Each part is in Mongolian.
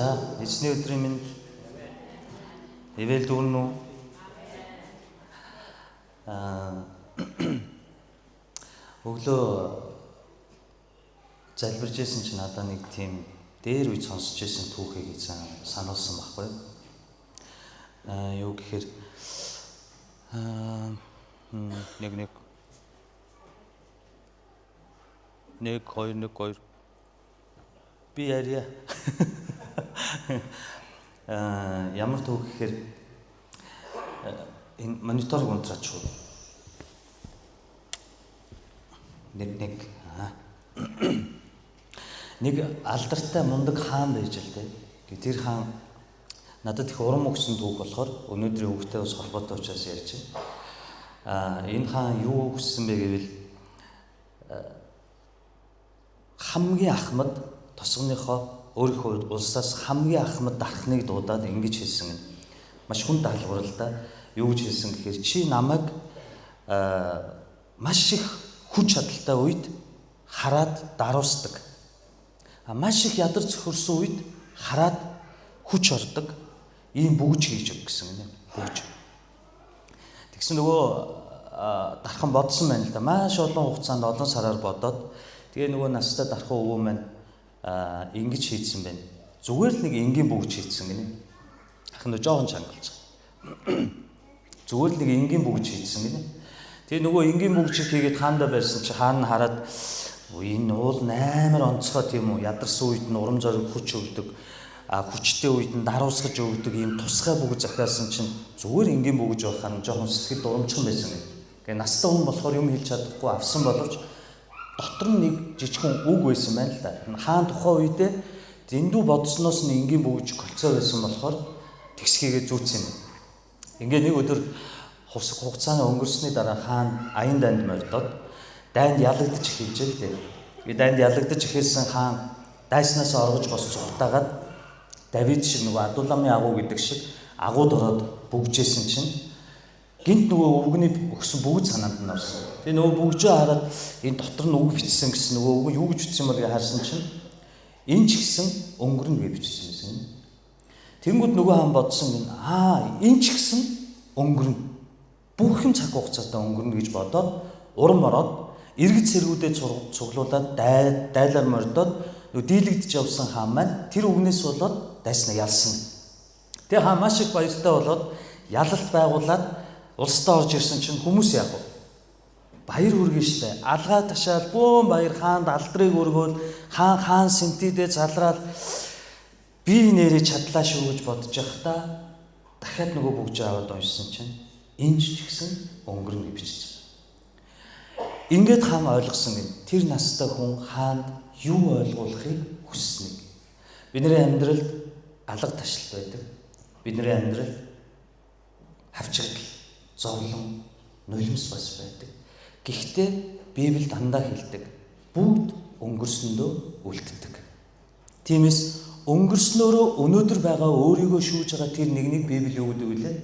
За, эзний өдрийн мэнд. Ивэл дүүрэн үү? Өглөө залбирж исэн чинь надаа нэг тийм дээр үе сонсч исэн түүхийг эзэн сануулсан байхгүй. Юу гэхээр нэг нэг 1 2 1 2 би ярья. Ямар түүх гэхээр энэ мониторыг унтраач уу. Нэг нэг нэг алдартай мундаг хаан байж л дээ. Тэр хаан надад их урам өгсөн түүх болохоор өнөөдрийн үгтэй бас холбоотой учраас ярьж байна. Энэ хаан юу хүссэн бэ гэвэл хамгийн ахмад тосгоныхоо өөрийнхөө улсаас хамгийн ахмад дархныг дуудаад ингэж хэлсэн юм. Маш хүн даалгавар л да. Юу гэж хэлсэн гэхээр чи намайг маш их хүч чадалтай үед хараад даруусдаг. Маш их ядар цохирсон үед хараад хүч ордог. Ийм бүгж хийж өг гэсэн юм. Бүгж. Тэгсэн нөгөө дархан бодсон байна л да. Маш олон хугацаанд олон сараар бодоод тэгээ нөгөө настай дархан өвөө маань ингэж хийцэн байна. Зүгээр л нэг энгийн бүгж хийцэн гинэ. Ах нь жоохон чангалж байгаа. Зүгээр л нэг энгийн бүгж хийцэн гинэ. Тэгээ нөгөө энгийн бүгжийг хийгээд хаандаа барьсан чи хаан нь хараад энэ уул амар онцгой тийм үү? Ядарсан үед нь урам зориг хүч өгдөг. Хүчтэй үед нь даруусгаж өгдөг ийм тусгай бүгж захиалсан чинь зүгээр энгийн бүгж байх нь жоохон сэтгэлд урамчхан байсан гэнэ. Тэгээ настай хүн болохоор юм хэлж чадахгүй авсан боловч дотор нь нэг жижигхэн үг байсан байна л да. Хаан тухайн үедээ зэндүү бодсноос нь энгийн бүгж колцоо байсан болохоор тэгсхийгээ зүүцсэн юм. Ингээ нэг өдөр хугацааны өнгөрсний дараа хаан аян дайнд мордоод дайнд ялагдчих эхэлж л дээ. Тэгээ дайнд ялагдаж эхэлсэн хаан дайснаас оргож бос цухтаагаад Давид шиг нөгөө Адуламын агуу гэдэг шиг агууд ороод бүгжээсэн чинь гинт нөгөө өвгөний өгсөн бүгд санаанд нь орсон. Тэгээ нөгөө бүгжөө хараад энэ дотор нь үг бичсэн гэсэн нөгөө өвгөн юу гэж бичсэн бол гэж харсан чинь энэ ч гэсэн өнгөрнө гэж бичсэн байсан. Тэнгүүд нөгөө хаан бодсон гин энэ ч гэсэн өнгөрнө. Бүх юм цаг хугацаатай өнгөрнө гэж бодоод урам ороод иргэд сэргүүдээ цуглуулад дайлаар мордоод нөгөө дийлэгдэж явсан хаан маань тэр үгнээс болоод дайснаа ялсан. Тэгээ хаан маш их баяртай болоод ялалт байгуулад улсдаа орж ирсэн чинь хүмүүс яах вэ? Баяр хүргэн штэ. Алгаа ташаал бөөн баяр хаанд алдрыг өргөөл хаан сэнтидээ залраал би нэрээ чадлаа шүү гэж бодож явахдаа дахиад нөгөө бүгжээ аваад уншсан чинь энэ ч гэсэн өнгөрнө гэж бичсэн. Ингээд хаан ойлгосон гин тэр настай хүн хаанд юу ойлгуулахыг хүссэнийг. Бидний амьдралд алга ташлт байдаг. Бидний амьдралд хавчэгдэл, зовлон, нулимс бас байдаг. Гэхдээ Библи дандаа хэлдэг. Бүгд өнгөрсөндөө үлддэг. Тиймээс өнгөрснөөрөө өнөөдөр байгаа өөрийгөө шүүж байгаа тэр нэгнийг Библи юу гэдэг вүлээ?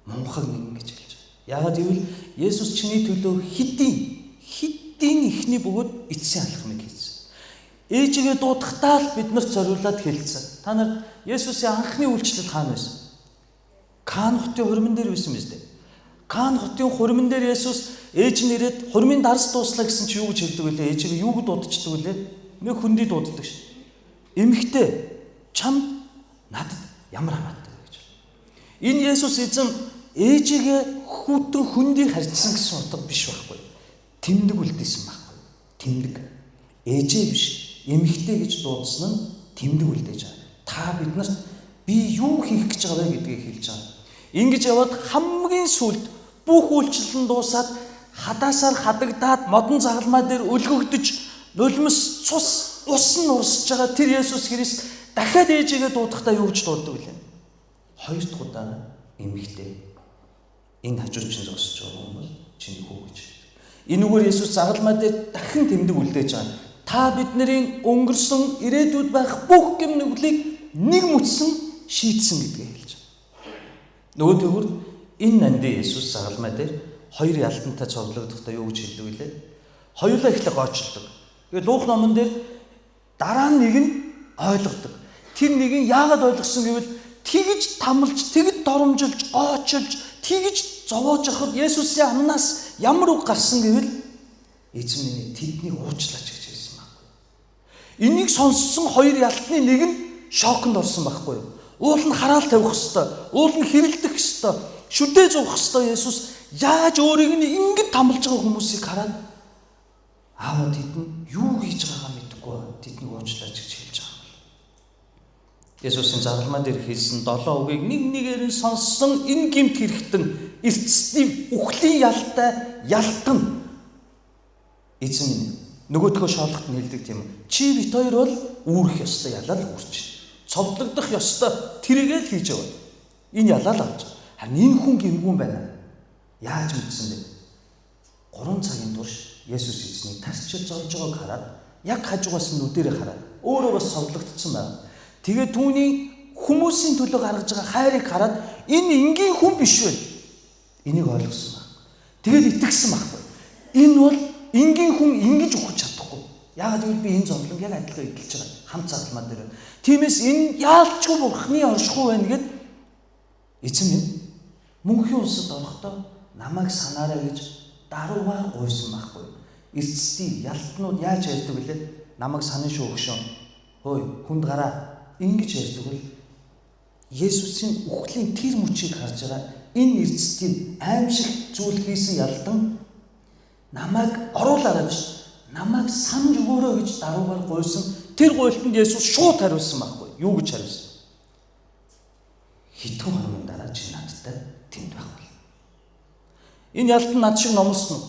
Мунхаг нэгэн гэж хэлж байгаа. Яагаад гэвэл Есүс чиний төлөө хэдийн эхний бөгөөд эцсийн алхмыг хийсэн. Ээжигээ дуудахтаа л бид нарт зориулаад хэлсэн. Та нар Есүсийн анхны үйлчлэл хаана байсан? Кан хотын хурман дээр байсан биз дээ. Кан хотын хурман дээр Есүс ээж нь ирээд хурмын дарс дууслаа гэсэн чи юу гэж хэлдэг вүлээ? Ээжигээ юу гэж дуудчихдаг вүлээ? Нэг хөндий дууддаг шин. Эмэгтэй чамд надад ямар хамаатай вэ гэж. Энэ Есүс эзэн ээжигээ хүүтэн хөндий харьцсан гэсэн утга биш байхгүй. Тэмдэг үлдээсэн байхгүй. Тэмдэг. Ээжээ биш, эмэгтэй гэж дуудсан нь тэмдэг үлдээж байгаа. Та биднэрт би юу хийх гэж байгаа вэ гэдгийг хэлж байгаа. Ингэж яваад хамгийн сүүлд бүх үйлчлэл нь дуусаад хадаасаар хадагдаад модон загалмай дээр өлгөгдөж нулимс цус ус нь урсж байгаа тэр Есүс Христ дахиад ээжигээ дуудахдаа юу гэж дууддаг вэ? Хоёр дахь удаа эмэгтэй энэ хажуу чинь зогсож байгаа хүн бол чиний хүү гэж. Энүүгээр Есүс загалмай дээр дахин тэмдэг үлдээж байгаа. Та бидний өнгөрсөн ирээдүйд байх бүх гэм нүглийг нэг мөчсөн шийдсэн гэдгийг хэлж байгаа. Нөгөө төгөр энэ нандин Есүс загалмай дээр хоёр ялтантай цовдлогдохдоо юу гэж хэлдэг вүлээ? Хоёулаа эхлээ гоочилдог. Тэгээд Лук номон дээр дараа нь нэг нь ойлгодог. Тэр нэгэн яагаад ойлгосон гэвэл тэгж тамлж, тэгж доромжилж, гоочилж, тэгж зовоож явахад Есүсийн амнаас ямар үг гарсан гэвэл эзэн минь тэднийг уучлаач гэж хэлсэн байхгүй. Энийг сонссон хоёр ялтны нэг нь шоконд орсон байхгүй юу? Уул нь хараал тавих хэвээр, уул нь хэрэлдэх хэвээр, шүдээ зовх хэвээр Есүс яаж өөрийг нь ингэж тамлж байгаа хүмүүсийг хараад аава тэд нь юу хийж байгаагаа мэдэхгүй тэднийг уучлаач гэж хэлж байгаа юм. Есүсийн загалмай дээр хэлсэн 7 үгийг нэг нэгээр нь сонссон энэ гэмт хэрэгтэн эртсний үхлийн ялтай ялтан эзэн минь нөгөөдхөө шоолохт нь хэлдэг тийм үү. Чи бит хоёр бол үүрэх ёстой ялал үүрч. Цовдлогдох ёстой тэрийгээ л хийж яваа. Энэ ялал авч. Харин энэ хүн гэмгүүн байна. Яаж мэдсэн бэ? 3 цагийн турш Есүс эзнийг тарчил зовж байгааг хараад яг хажуугаас нь нүдэрээ хараад өөрөө бас цовдлогдсон байна. Тэгээд түүний хүмүүсийн төлөө гаргаж байгаа хайрыг хараад энэ энгийн хүн биш вэ? Энийг ойлгосон баг. Тэгээд итгэсэн байхгүй. Энэ бол энгийн хүн ингэж үхэж чадахгүй. Яагаад гэвэл би энэ зовлон яг адилхан эдэлж байгаа. Хамт загалмаа дээр. Тиймээс энэ яалтчгүй бурхны оршихуй байна гэд эзэн минь мөнхийн улсад орохдоо намайг санаарай гэж даруугаа гуйсан байхгүй. Эрдэстийн ялтнууд яаж ярьдаг вүлээ? Намайг санаа шүү өгшөө. Хөөе хүнд гараа ингэж ярьдаг бол Есүсийн үхлийн тэр мөчийг харж байгаа энэ эрдэстийн аимшиг зүйл хийсэн ялдан намайг оруулаарай биш намайг санаж өгөөрэй гэж даруугаар гуйсан тэр гуйлтанд Есүс шууд хариулсан байхгүй. Юу гэж хариулсан? Хитгэн хоногийн дараа чи надтай тэнд байх бол. Энэ ялтан над шиг номлосон уу?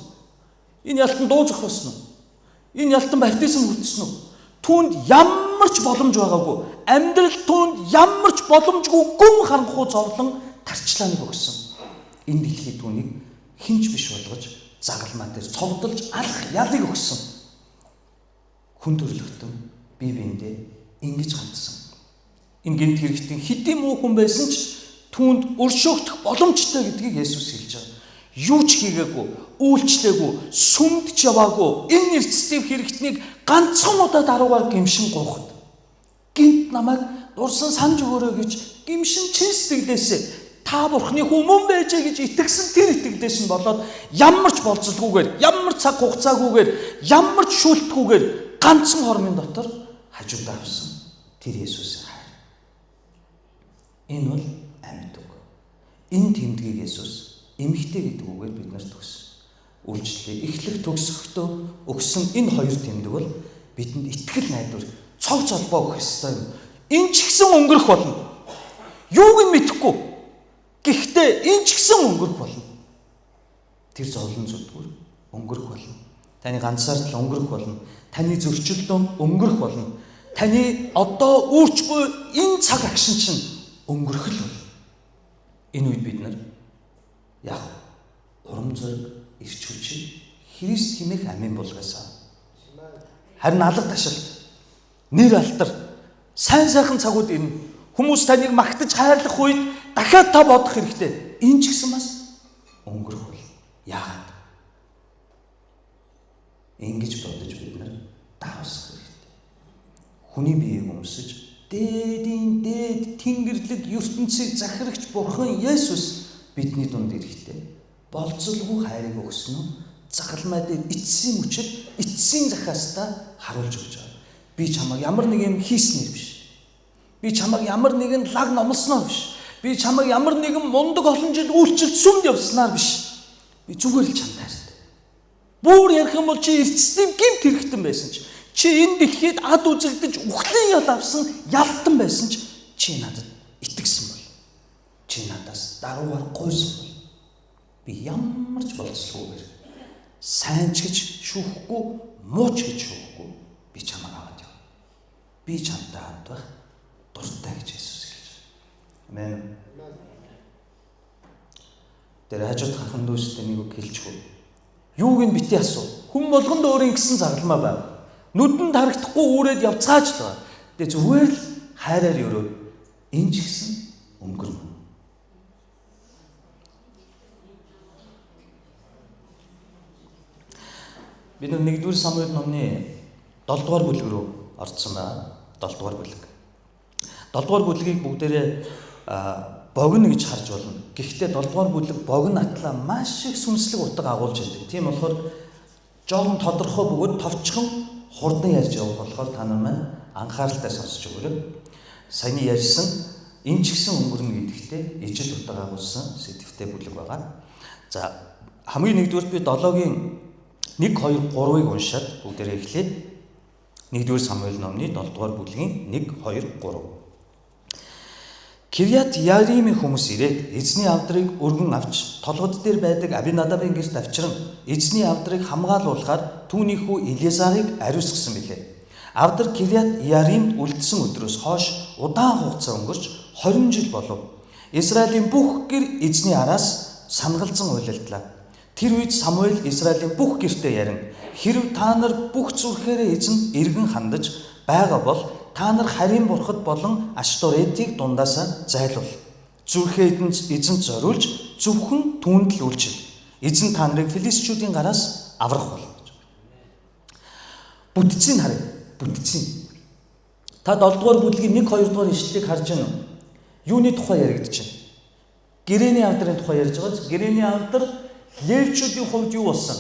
Энэ ялтан дуу зохиосон уу? Энэ ялтан баптизм хүртсэн үү? Түүнд ямар ч боломж байгаагүй. Амьдрал түүнд ямар ч боломжгүй гүн харанхуй зовлон тарчлааныг өгсөн. Энэ дэлхий түүнийг хинч биш болгож загалмаа дээр цовдолж алах ялыг өгсөн. Хүн төрлөختөн бие биендээ ингэж хандсан. Энэ гэмт хэрэгтэн хэдийн муу хүн байсан ч түүнд өршөөгдөх боломжтой гэдгийг Есүс хэлж байгаа. Юу ч хийгээгүй, үйлчлээгүй, сүмд ч яваагүй. Энэ эрдэстийн хэрэгтнийг ганцхан удаа даруугаар гимшин гуйхад гинт намайг дурсан санаж өгөөрэй гэж гимшин чин сэтгэлээсээ та бурхны хүн мөн байжээ гэж итгэсэн тэр итгэлээс нь болоод ямар ч болцолгүйгээр, ямар цаг хугацаагүйгээр, ямар ч шүүлтгүйгээр ганцхан хормын дотор хажуудаа авсан тэр Есүсийн хайр. Энэ бол амьд үг. Энэ тэмдгийг Есүс эмэгтэй гэдэг үгээр бид нарт өгсөн. Үйлчлэлийг эхлэх төгсөхдөө өгсөн энэ хоёр тэмдэг бол бидэнд итгэл найдвар, цогц холбоо өгөх ёстой юм. Энэ ч гэсэн өнгөрөх болно. Юуг нь мэдэхгүй. Гэхдээ энэ ч гэсэн өнгөрөх болно. Тэр зовлон зүдгүүр өнгөрөх болно. Таны ганцаардал өнгөрөх болно. Таны зөрчилдөөн өнгөрөх болно. Таны одоо үүрч буй энэ цаг агшин чинь өнгөрөх л болно. Энэ үед бид нар яг урам зориг, эрч хүч Христ хэмээх амийн булгаас. Харин алга ташилт, нэр алдар, сайн сайхан цагууд ирнэ. Хүмүүс таныг магтаж хайрлах үед дахиад та бодох хэрэгтэй. Энэ ч гэсэн бас өнгөрөх бол. Яагаад? Ингэж бодож бид нар даруусах хэрэгтэй. Хүний биеийг өмсөж дээдийн дээд тэнгэрлэг ертөнцийг захирагч Бурхан Есүс бидний дунд ирэхдээ болцолгүй хайрыг өгсөн нь загалмай дээр эцсийн мөчөд эцсийн захиастаа харуулж өгч байгаа. Би чамайг ямар нэг юм хийснээр биш. Би чамайг ямар нэгэн лаг номлосноор биш. Би чамайг ямар нэгэн мундаг олон жил үйлчилж сүмд явснаар биш. Би зүгээр л чамд хайртай. Бүр ярих юм бол чи эрдэстийн гэмт хэрэгтэн байсан ч, чи энэ дэлхийд ад үзэгдэж үхлийн ял авсан ялтан байсан ч чи надад итгэсэн бол, чи надаас даруугаар гуйсан бол би ямар ч болцолгүйгээр сайн ч гэж шүүхгүй, муу ч гэж шүүхгүй би чамайг аваад явна. Би чамтай хамт байх дуртай гэж Есүс хэлж байна. Амен. Тэр хажууд хахан дүүстэй нэг үг хэлчихв. Юуг нь бити асуу. Хүн болгонд өөр ингэсэн загалмаа байв. Нүдэнд харагдахгүй үүрээд явцгааж л байгаа. Тэгээ зүгээр л хайраар өрөө. Энэ ч гэсэн өнгөрнө. Бид нар 1-р Самуэль номны 7-р бүлэг рүү орцсон байна. 7-р бүлэг. 7 дугаар бүлгийг бүгдээрээ богино гэж харж болно. Гэхдээ 7 дугаар бүлэг богино атлаа маш их сүнслэг утга агуулж байдаг. Тийм болохоор жоохон тодорхой бөгөөд товчхон хурдан ярьж явах болохоор та нар маань анхааралтай сонсож өгөөрэй. Саяны ярьсан энэ ч гэсэн өнгөрнө гэдэгтээ ижил утга агуулсан сэдвтэй бүлэг байгаа. За хамгийн нэгдүгээрт би 7-гийн 1 2 3-ыг уншаад бүгдээрээ эхлэе. 1-р Самуэль номны 7 дугаар бүлгийн 1 2 3. Кириат Яриимийн хүмүүс ирээд эзний авдрыг өргөн авч толгод дээр байдаг Абинадабын гэрт авчран эзний авдрыг хамгаалуулахаар түүний хүү Элиазарыг ариусгасан билээ. Авдар Кириат Яриимд үлдсэн өдрөөс хойш удаан хугацаа өнгөрч 20 жил болов. Израилийн бүх гэр эзний араас сангалзан уйлалдлаа. Тэр үед Самуэль Израилийн бүх гэртээ ярин хэрв та нар бүх зүрхээрээ эзэнд эргэн хандаж байгаа бол та нар харийн бурхад болон Ашторетийг дундаасаа зайлуул. Зүрхээ эзэнд зориулж зөвхөн түүнд л үйлчил. Эзэн та нарыг филистичүүдийн гараас аврах болно. Бүтцийг харъя. Бүтцийг. Та 7 дугаар бүлгийн 1 2 дугаар ишлэлийг харж байна уу? Юуны тухай яригдж байна? Гэрээний авдрын тухай ярьж байгаа. Гэрээний авдар левчүүдийн хувьд юу болсон?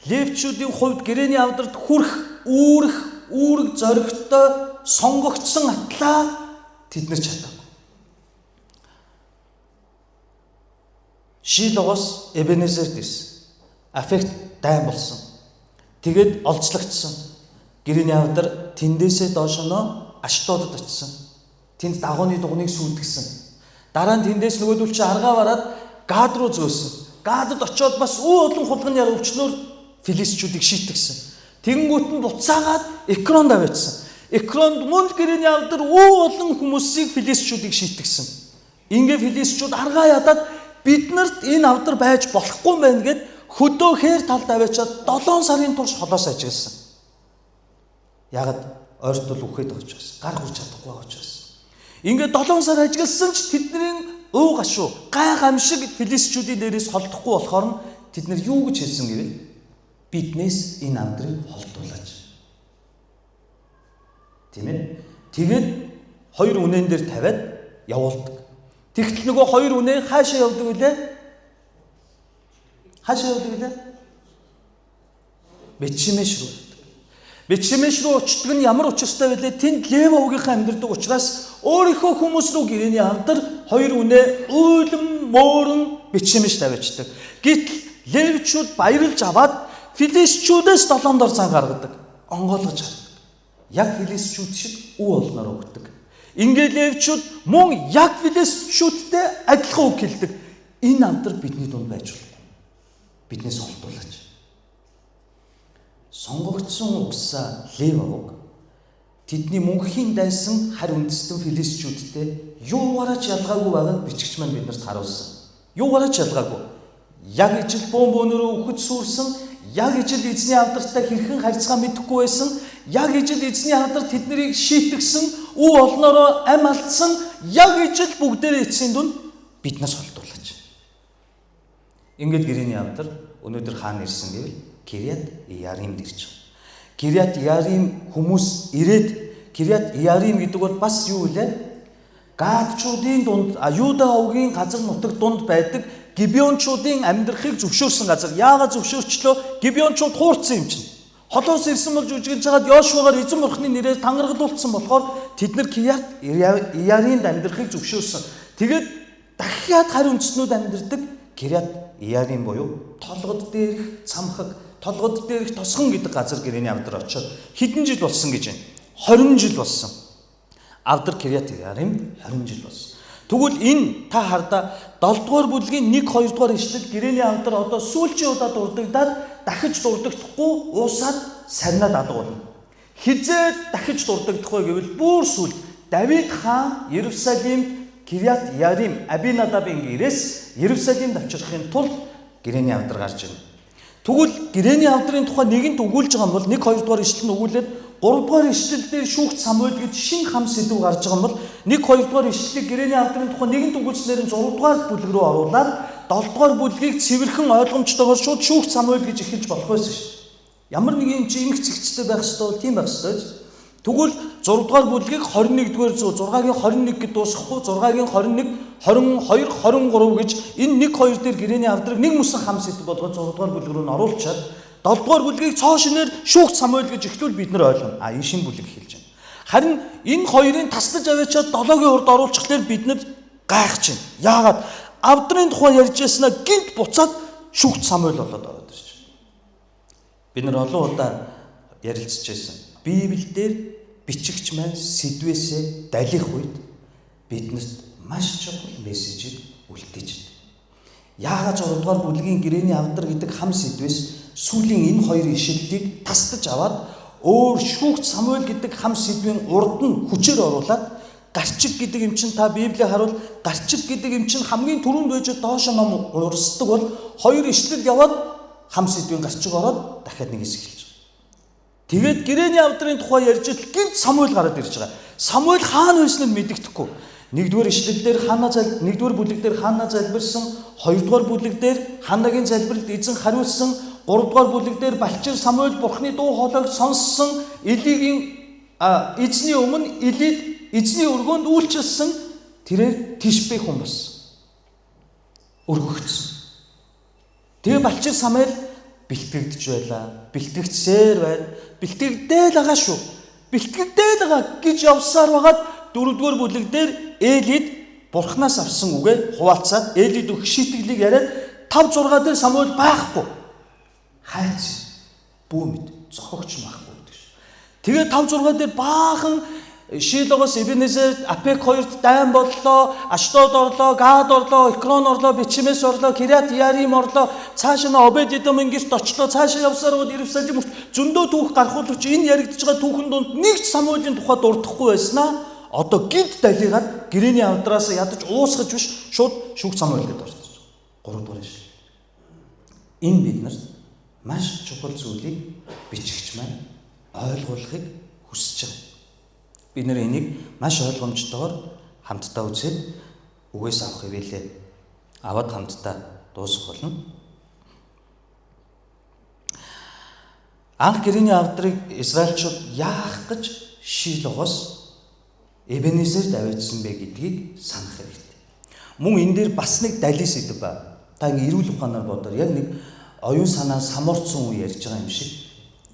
Левчүүдийн хувьд гэрээний авдарт хүрх, үүрэх, үүрэг зоригтой сонгогдсон атлаа тэд нар чадаагүй. Шилогоос Эбенезерт ирсэн. Афект дайн болсон. Тэгээд олзлогдсон. Гэрээний авдар тэндээсээ доошоноо Аштодод очисон. Тэнд дагууны дугныг сүйтгэсэн. Дараа нь тэндээс нөгөөдөл чи аргаа бараад Гад руу зөөсөн. Гадад очиод бас үе олон хулганы яр өвчнөөр филистичүүдийг шийтгсэн. Тэгэнгүүт нь буцаагаад Экронд аваачсан. Экронд мөн л гэрээний авдар үе олон хүмүүсийг филистичүүдийг шийтгсэн. Ингээ филистичүүд аргаа ядаад биднэрт энэ авдар байж болохгүй мэн гэд хөдөө хээр талд аваачаад 7 сарын турш холоос ажилласан. Ягаад ойрт бол үхээд байгаа учраас, гар хүрч чадахгүй байгаа учраас. Ингээ 7 сар ажилласан ч тэдний уу гашуу, гай гамшиг филистичүүдийн дээрээс холдохгүй болохоор нь тэд нар юу гэж хэлсэн гэвэл биднээс энэ авдрыг холдуулаач. Тийм ээ. Тэгээд хоёр үнэн дээр тавиад явуулдаг. Тэгтэл нөгөө хоёр үнэ хаашаа явдаг вүлээ? Хаашаа явдаг вүлээ? Бетшемеш рүү явдаг. Бетшемеш рүү очдөг нь ямар учиртай вүлээ? Тэнд Лев овгийнхаа амьдардаг учраас өөрийнхөө хүмүүс рүү гэрээний авдар хоёр үнэ уйлан мөөрөн Бетшемеш тавиачдаг. Гэтэл левчүүд баярлж аваад филистичүүдээс долоон дор зан гаргадаг. Онгойлгож хардаг. Яг филистичүүд шиг үе олноор өгдөг. Ингээд левчүүд мөн яг филистичүүдтэй адилхан үг хэлдэг. Энэ авдар бидний дунд байж болохгүй. Биднээс холдуулаач. Сонгогдсон угсаа лев овг тэдний мөнхийн дайсан харь үндэстэн филистичүүдтэй юугаараа ч ялгаагүй байгааг бичгч маань биднэрт харуулсан. Юугаараа ч ялгаагүй. Яг ижил бөөн бөөнөрөө үхэж сүрсэн, яг ижил эзний авдартай хэрхэн харьцгаа мэдэхгүй байсан, яг ижил эзний авдар тэднийг шийтгсэн, үе олноороо ам алдсан, яг ижил бүгдээрээ эцсийн дүнд биднээс холдуулаач. Ингээд гэрээний авдар өнөөдөр хаана ирсэн гэвэл Кириат Яриимд ирж байгаа. Кириат Ярим хүмүүс ирээд Кириат Ярим гэдэг бол бас юу вэ? Гадчуудын дунд, Юда овгийн газар нутаг дунд байдаг Гибеончуудын амьдрахыг зөвшөөрсөн газар. Яагаад зөвшөөрчлөө? Гибеончууд хуурцсан юм чинь. Холоос ирсэн болж үжиглэж хагаад Йошуагаар эзэн бурхны нэрээр тангаргалуулсан болохоор тэд нар Кириат Яриимд амьдрахыг зөвшөөрсөн. Тэгээд дахиад харь үндэстнүүд амьдардаг Кириат Ярим буюу толгод дээрх цамхаг, толгод дээрх тосгон гэдэг газар гэрээний авдар очиод хэдэн жил болсон гэж байна? 20 жил болсон. Авдар Кириат Ярим 20 жил болсон. Тэгвэл энэ та хардаа 7 дугаар бүлгийн 1 2 дугаар ишлэл гэрээний авдар одоо сүүлчийн удаа дурддагдаад дахиж дурддагдахгүй уусаад сарнаад алга болно. Хизээд дахиж дурддагдах вэ гэвэл бүр сүүлд Давид хаан Иерусалимд Кириат Ярим Абинадабын гэрээс Иерусалимд авчрахын тулд гэрээний авдар гарч ирнэ. Тэгвэл гэрээний авдрын тухай нэгэнт өгүүлж байгаа юм бол 1 2 дугаар ишлэл нь өгүүлээд 3 дугаар ишлэл дээр шүүгч Самуэль гэж шин хам сэдв гарч байгаа юм бол 1 2 дугаар ишлэлийг гэрээний авдрын тухай нэгэнт өгүүлснээр нь 6 дугаар бүлэг рүү оруулаад 7 дугаар бүлгийг цэвэрхэн ойлгомжтойгоор шууд шүүгч Самуэль гэж эхэлж болох байсан шүү. Ямар нэг юм чи эмх цэгцтэй байх ёстой бол тийм байх ёстой. Тэгвэл 6 дугаар бүлгийг 21-р зүү 6-гийн 21 гэд дуусгахгүй 6-гийн 21, 22, 23 гэж энэ 1 2 дээр гэрээний авдраг нэг мөсөн хам сэдв болгоод 6 дугаар бүлэг рүү нь оруулчаад 7 дугаар бүлгийг цоо шинээр шүүгч Самуэль гэж эхлүүл бид нар ойлгоно. А энэ шин бүлэг эхэлж байна. Харин энэ хоёрын таслаж аваачаад 7-гийн урд оруулчихлаар бид нар гайхаж байна. Яагаад? Авдрын тухай ярьж яснаа гинт буцаад шүүгч Самуэль болоод ороод ирж байна. Бид нар олон удаа ярилцж байсан. Библиэлд бичигч маань сэдвээсээ далих үед биднэрт маш чухал мессежийг үлдээж байдаг. Яагаад 6 дугаар бүлгийн гэрээний авдар гэдэг хам сэдвээс сүүлийн энэ хоёр ишлэлийг тасдаж аваад өөр шүүгч Самуэль гэдэг хам сэдвийн урд нь хүчээр оруулаад гарчиг гэдэг юм чинь та Библийг харуул гарчиг гэдэг юм чинь хамгийн түрүүнд байж доошо ном урсдаг бол хоёр ишлэл яваад хам сэдвийн гарчиг ороод дахиад нэг хэсэг хэлж байгаа. Тэгээд гэрээний авдрын тухай ярьж ил гинт Самуэль гараад ирж байгаа. Самуэль хаана байсан нь мэдэгдэхгүй. Нэгдүгээр ишлэл дээр Хана зал нэгдүгээр бүлэг дээр Хана залбирсан, хоёрдугаар бүлэг дээр Ханагийн залбиралд эзэн хариулсан, гуравдугаар бүлэг дээр балчир Самуэль Бурхны дуу хоолойг сонссон, Элигийн эзний өмнө Элид эзний өргөөнд үйлчилсэн, тэрээр Тишбэ хүн болсон. Өргөгдсөн. Тэгээ балчир Самуэль бэлтгэгдэж байлаа. Бэлтгэгдсээр байна. Бэлтгэгдээл байгаа шүү. Бэлтгэгдээл байгаа гэж явсаар байгаад дөрөвдүгээр бүлэг дээр Элид Бурханаас авсан үгээ хуваалцаад Элид өгөх шийтгэлийг яриад 5 6 дээр Самуэль байхгүй. Хайц бүү мэд зохиогч байхгүй гэдэг шүү. Тэгээ 5 6 дээр баахан Шилогоос Эбенезер Апек хоёрт дайн боллоо, Аштод орлоо, Гад орлоо, Экрон орлоо, Бичмес орлоо, Кириат Ярим орлоо, цааш нь Обед-Эдом гэрт очлоо, цаашаа явсаар бол Иерусалим хүрт зөндөө түүх гарах боловч энэ яригдж байгаа түүхэн дунд нэг ч Самуэлийн тухай дурдахгүй байснаа одоо гинт далигаад гэрээний авдраас ядаж уусгаж биш шууд шүүх Самуэль гэдээ орсон. 3 дугаар ишлэл. Энэ бид нарт маш чухал зүйлийг бичигч маань ойлгуулахыг хүсэж байгаа. Бид нэр энийг маш ойлгомжтойгоор хамтдаа үзээд үгээс авах хിവэлээ. Аваад хамтдаа дуусгах болно. Анх гэрээний авдрыг Израильчууд яах гэж Шилогоос Эбенезерд аваачсан бэ гэдгийг санах хэрэгтэй. Мөн энэ дээр бас нэг далий сэдв ба. Та ингэ эрүүл ухаанаар бодоор яг нэг оюун санаа самуурцсан үе ярьж байгаа юм шиг.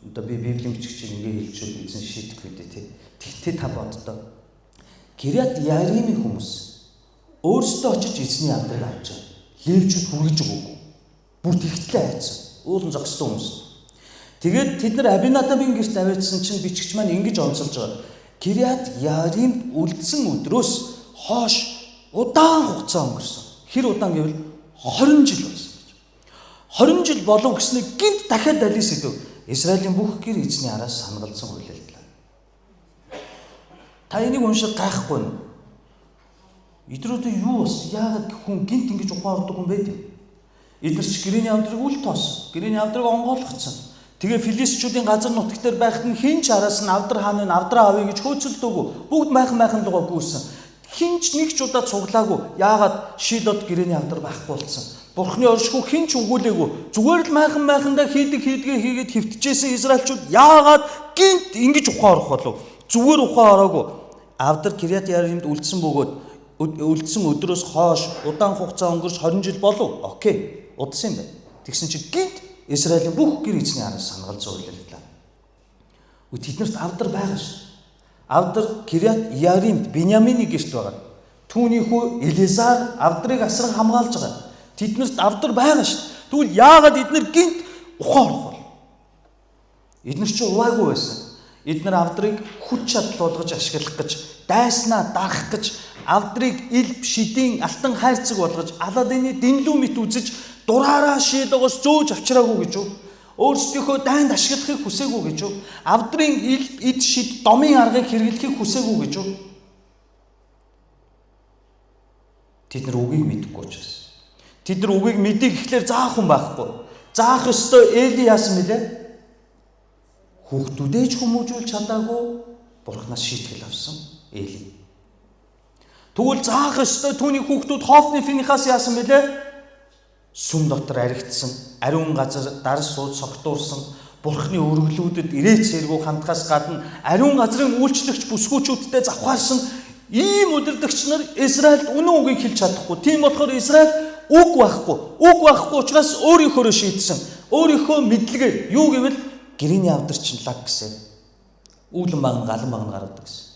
Одоо би Библийн бичигчийг ингэ хэлчихвэл эзэн шийтгэх үү тий. Тэгтээ та боддоо. Кириат Яримын хүмүүс өөрсдөө очиж эзний авдрыг авч байгаа. Левчүүд хүргэж өгөөгүй. Бүр тэгтлээ айцсан. Уулын зогссон хүмүүс. Тэгээд тэд нар Абинадабын гэрт аваачсан чинь бичигч маань ингэж онцолж байгаа. Кириат Яримд үлдсэн өдрөөс хойш удаан хугацаа өнгөрсөн. Хэр удаан гэвэл 20 жил болсон гэж. 20 жил болов гэсний гинт дахиад далис идэв. Израилийн бүх гэр эзний араас сангалзан хуйлалдлаа. Та энийг уншиж гайхгүй нь. Эдрүүдээ юу бас яагаад хүн гинт ингэж ухаан ордог юм бэ гэв. Эдгээр ч гэрээний авдрыг үл тоос. Гэрээний авдрыг онгойлгоцсон. Тэгээ филистичүүдийн газар нутаг дээр байхад нь хэн ч араас нь авдар хааны нь авдраа авъя гэж хөөцөлдөөгүй. Бүгд майхан майхан лугаа гүйсэн. Хэн ч нэг ч удаа цуглаагүй. Яагаад Шилод гэрээний авдар байхгүй болсон. Бурхны оршихуй хэн ч өгүүлээгүй. Зүгээр л майхан майхандаа хийдэг хийдгээ хийгээд хөвтөжсэн израильчууд яагаад гинт ингэж ухаан орох болов? Зүгээр ухаан ороогүй. Авдар Кириат Яримд үлдсэн бөгөөд үлдсэн өдрөөс хойш удаан хугацаа өнгөрч 20 жил болов. Окей. Удсан юм байна. Тэгсэн чинь гинт Израилийн бүх гэр эзний араас сангаал зуурлалаа. Үгүй тэднэрт авдар байгаа ш. Авдар Кириат Яримд Биньямины гэрт байгаа. Түүний хүү Элизар авдрыг асран хамгаалж байгаа. Тэднэрт авдар байгаа ш. Тэгвэл яагаад эднэр гинт ухаан орох бол? Эднэр чи уваагүй байсан. Эднэр авдрыг хүч чадал болгож ашиглах гэж, дайснаа дарах гэж, авдрыг ил шидийн алтан хайрцаг болгож, Аладдины дэнлүү мэт үзэж дураараа шилогоос зөөж авчираагүй гэж үү? Өөрсдийнхөө дайнд ашиглахыг хүсээгүй гэж үү? Авдрын ил эд шид домын аргыг хэрэглэхийг хүсээгүй гэж үү? Тэд нар үгийг мэдэхгүй учраас. Тэд нар үгийг мэдээ гэхлээр заах хүн байхгүй. Заах ёстой Эли яасан бэлээ? Хүүхдүүдээ ч хүмүүжүүлж чадаагүй Бурханаас шийтгэл авсан Эли. Тэгвэл заах ёстой түүний хүүхдүүд Хофны Финихас яасан бэлээ? Сүм дотор аригдсан, ариун газар дар сууд согтуурсан, Бурхны өргөлүүдэд ирээч сэргүү хандхаас гадна ариун газрын үйлчлэгч бүсгүүчүүдтэй завхаарсан ийм удирдагч нар Израильд үнэн үгийг хэлж чадахгүй. Тийм болохоор Израиль үг байхгүй. Үг байхгүй учраас өөрийнхөөрөө шийдсэн. Өөрийнхөө мэдлэгээр юу гэвэл гэрээний авдар чинь лаг гэсэн. Үүлэн баг нь галан баг нь гаргадаг гэсэн.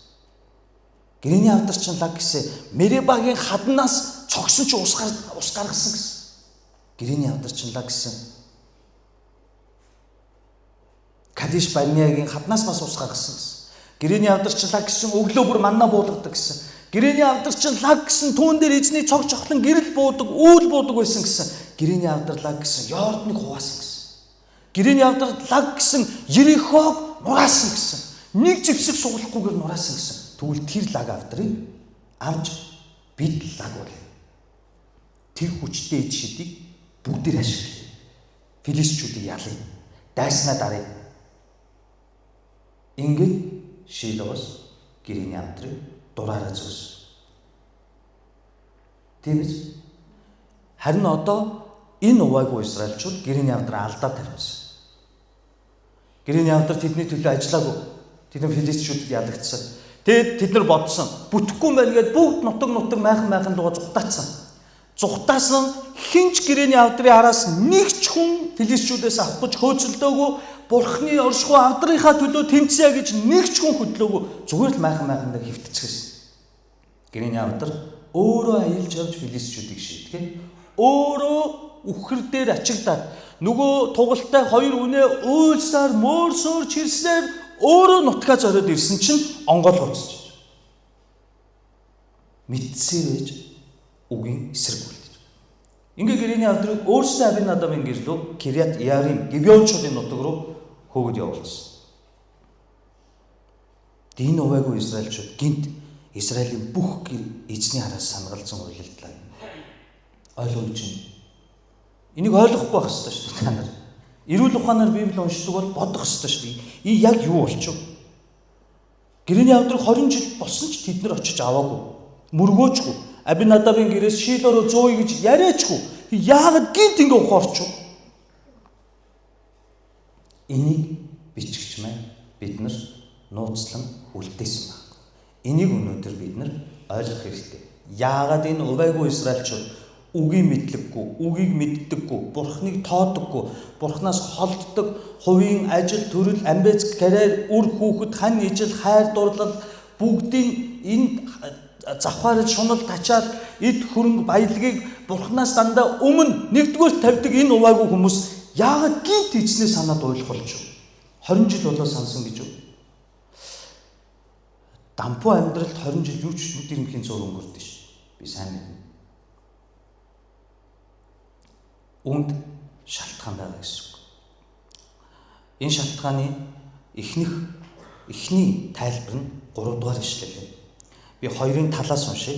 Гэрээний авдар чинь лаг гэсэн. Меребагийн хаднаас цогсон чи ус гаргасан гэсэн. Гэрээний авдар чинь лаг гэсэн. Кадиш Барниагийн хаднаас бас ус гаргасан гэсэн. Гэрээний авдар чинь лаг гэсэн өглөө бүр манна буулгадаг гэсэн. Гэрээний авдар чинь лаг гэсэн түүн дээр эзний цог цохлон гэрэл буудаг, үүл буудаг байсан гэсэн. Гэрээний авдар лаг гэсэн Йорданыг хуваасан гэсэн. Гэрээний авдар лаг гэсэн Ерихог нураасан гэсэн. Нэг зэвсэг суглахгүйгээр нураасан гэсэн. Тэгвэл тэр лаг авдрыг авч бид лаг бол. Тэр хүчтэй эд шидийг бүгдээр ашиглая. Филистичүүдийг ялъя. Дайснаа даръя. Ингээд Шилогоос гэрээний авдрыг дураараа зөөсөн. Тийм биз? Харин одоо энэ увайгүй Израильчууд гэрээний авдраа алдаа тавьчихсан. Гэрээний авдар тэдний төлөө ажиллаагүй. Тэд нар филистичүүдэд ялагдсан. Тэгээд тэд нар бодсон. Бүтэхгүй юм байна гэдээ бүгд нутаг майхан луга зүхтаацсан. Зүхтаасан хинч гэрээний авдрын араас нэг ч хүн филистичүүдээс авах гэж хөөцөлдөөгүй. Бурхны оршихуй авдрынхаа төлөө тэмцье гэж нэг ч хүн хөдлөөгүй. Зүгээр л майхан дээр хөвтцгээсэн. Гэрээний авдар өөрөө аялж явж филистичүүдийг шийдэгэ. Өөрөө үхэр дээр ачигдаад нөгөө тугалтай хоёр үнэ уйлсаар мөөрсөөр чирснээр өөрөө нутгаа зориод ирсэн чинь онгойлгоцож. Мэдсээр байж үгийн эсрэг үлдэж. Ингээ гэрээний авдрыг өөрсдөө Абинадабын гэр лүү Кириат Ярим Гибеончуудын нутаг руу хөөгд явуулсан. Энэ увайгүй Израильчууд гинт Израилийн бүх гэр эзний хараас санагалзан уйлалдлаа. Ойлгож байна. Энийг ойлгохгүй байх хэрэгтэй шүү дээ та нар. Эрүүл ухаанаар Библи уншдаг бол бодох хэрэгтэй шүү дээ. Энэ яг юу болчих вэ? Гэрээний авдраг 20 жил болсон ч тэд нар очиж аваагүй. Мөргөөчгүй. Абинадабын гэрээс Шило руу зөөе гэж яриачгүй. Яагаад гинт ингэ ухаан орчих вэ? Энийг бичгч маань бид нар нууцлан үлдээсэн баг. Энийг өнөөдөр бид нар ойлгох хэрэгтэй. Яагаад энэ увайгүй Израильчууд үгийн мэдлэггүй, үгийг мэддэггүй, бурхныг тоодоггүй, бурхнаас холддог, хувийн ажил, төрөл, амбиц, карьер, үр хүүхэд, хан ижил, хайр дурлал бүгдийг энэ завхаарл, шунал, тачаал, эд хөрөнгө, баялагийг бурхнаас дандаа өмнө нэгдүгээр тавьдаг энэ увайгүй хүмүүс яагаад гинт эзнээ санаад уйлах болж вэ? 20 жил болоо сансан гэж үү? Дампуу амьдралд 20 жил юу ч нүд ирмхийн зур өнгөрдөн ш. Би сайн мэднэ. Үүнд шалтгаан байгаа гэсэн үг. Энэ шалтгааны эхний тайлбар нь 3 дугаар ишлэл юм. Би хоёрын талаас уншия.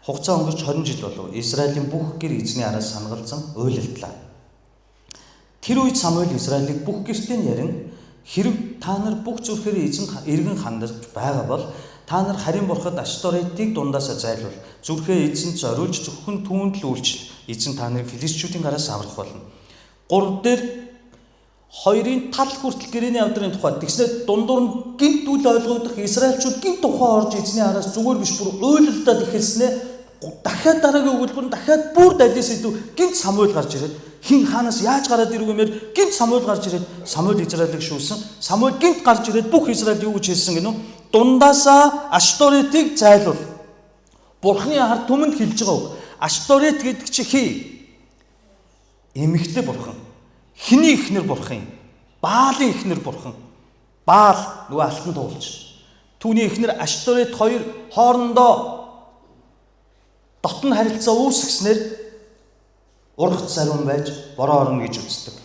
Хугацаа өнгөрч 20 жил болов. Израилийн бүх гэр эзний араас санагалзан уйлалдлаа. Тэр үед Самуэль Израилийг бүх гэртээ нь ярин хэрв та нар бүх зүрхээрээ эзэнд эргэн хандаж байгаа бол та нар харин бурхад Ашторетийг дундаасаа зайлуул. Зүрхээ эзэнд зориулж зөвхөн түүнд л үйлчил. Эзэн та нарыг филистичүүдийн гараас аврах болно. 3 дээр хоёрын тал хүртэл гэрээний авдрын тухай тэгснээр дундуур нь гинт үл ойлгогдох Израильчууд гинт ухаан орж эзний араас зүгээр биш бүр уйлалдаад эхэлснээр дахиад дараагийн өгүүлбэр нь дахиад бүр далис идэв гинт Самуэль гарч ирээд хин хаанаас яаж гараад ирв гэмээр гинт Самуэль гарч ирээд Самуэль Израилийг шүүсэн. Самуэль гинт гарч ирээд бүх Израиль юу гэж хэлсэн гэнэ үү? Дундаасаа Ашторетийг зайлуул. Бурхны ард түмэнд хэлж байгаа үг. Ашторет гэдэг чи хий? Эмэгтэй бурхан. Хиний эхнэр бурхан юм? Баалын эхнэр бурхан. Баал нөгөө алтан туулж. Түүний эхнэр Ашторет хоёр хоорондоо дотн харилцаа үүсгэснээр ургац сариун байж бороо орно гэж үздэг.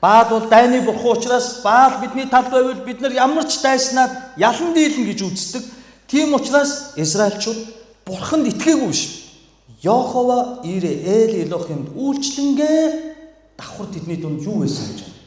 Баал бол дайны бурхан учраас Баал бидний талд байвал бид нар ямар ч дайснаад ялан дийлнэ гэж үздэг. Тийм учраас Израильчууд бурханд итгээгүй биш. Йохова Ире Эл Элохимд үйлчлэнгээ давхар тэдний дунд юу байсан гэж байна.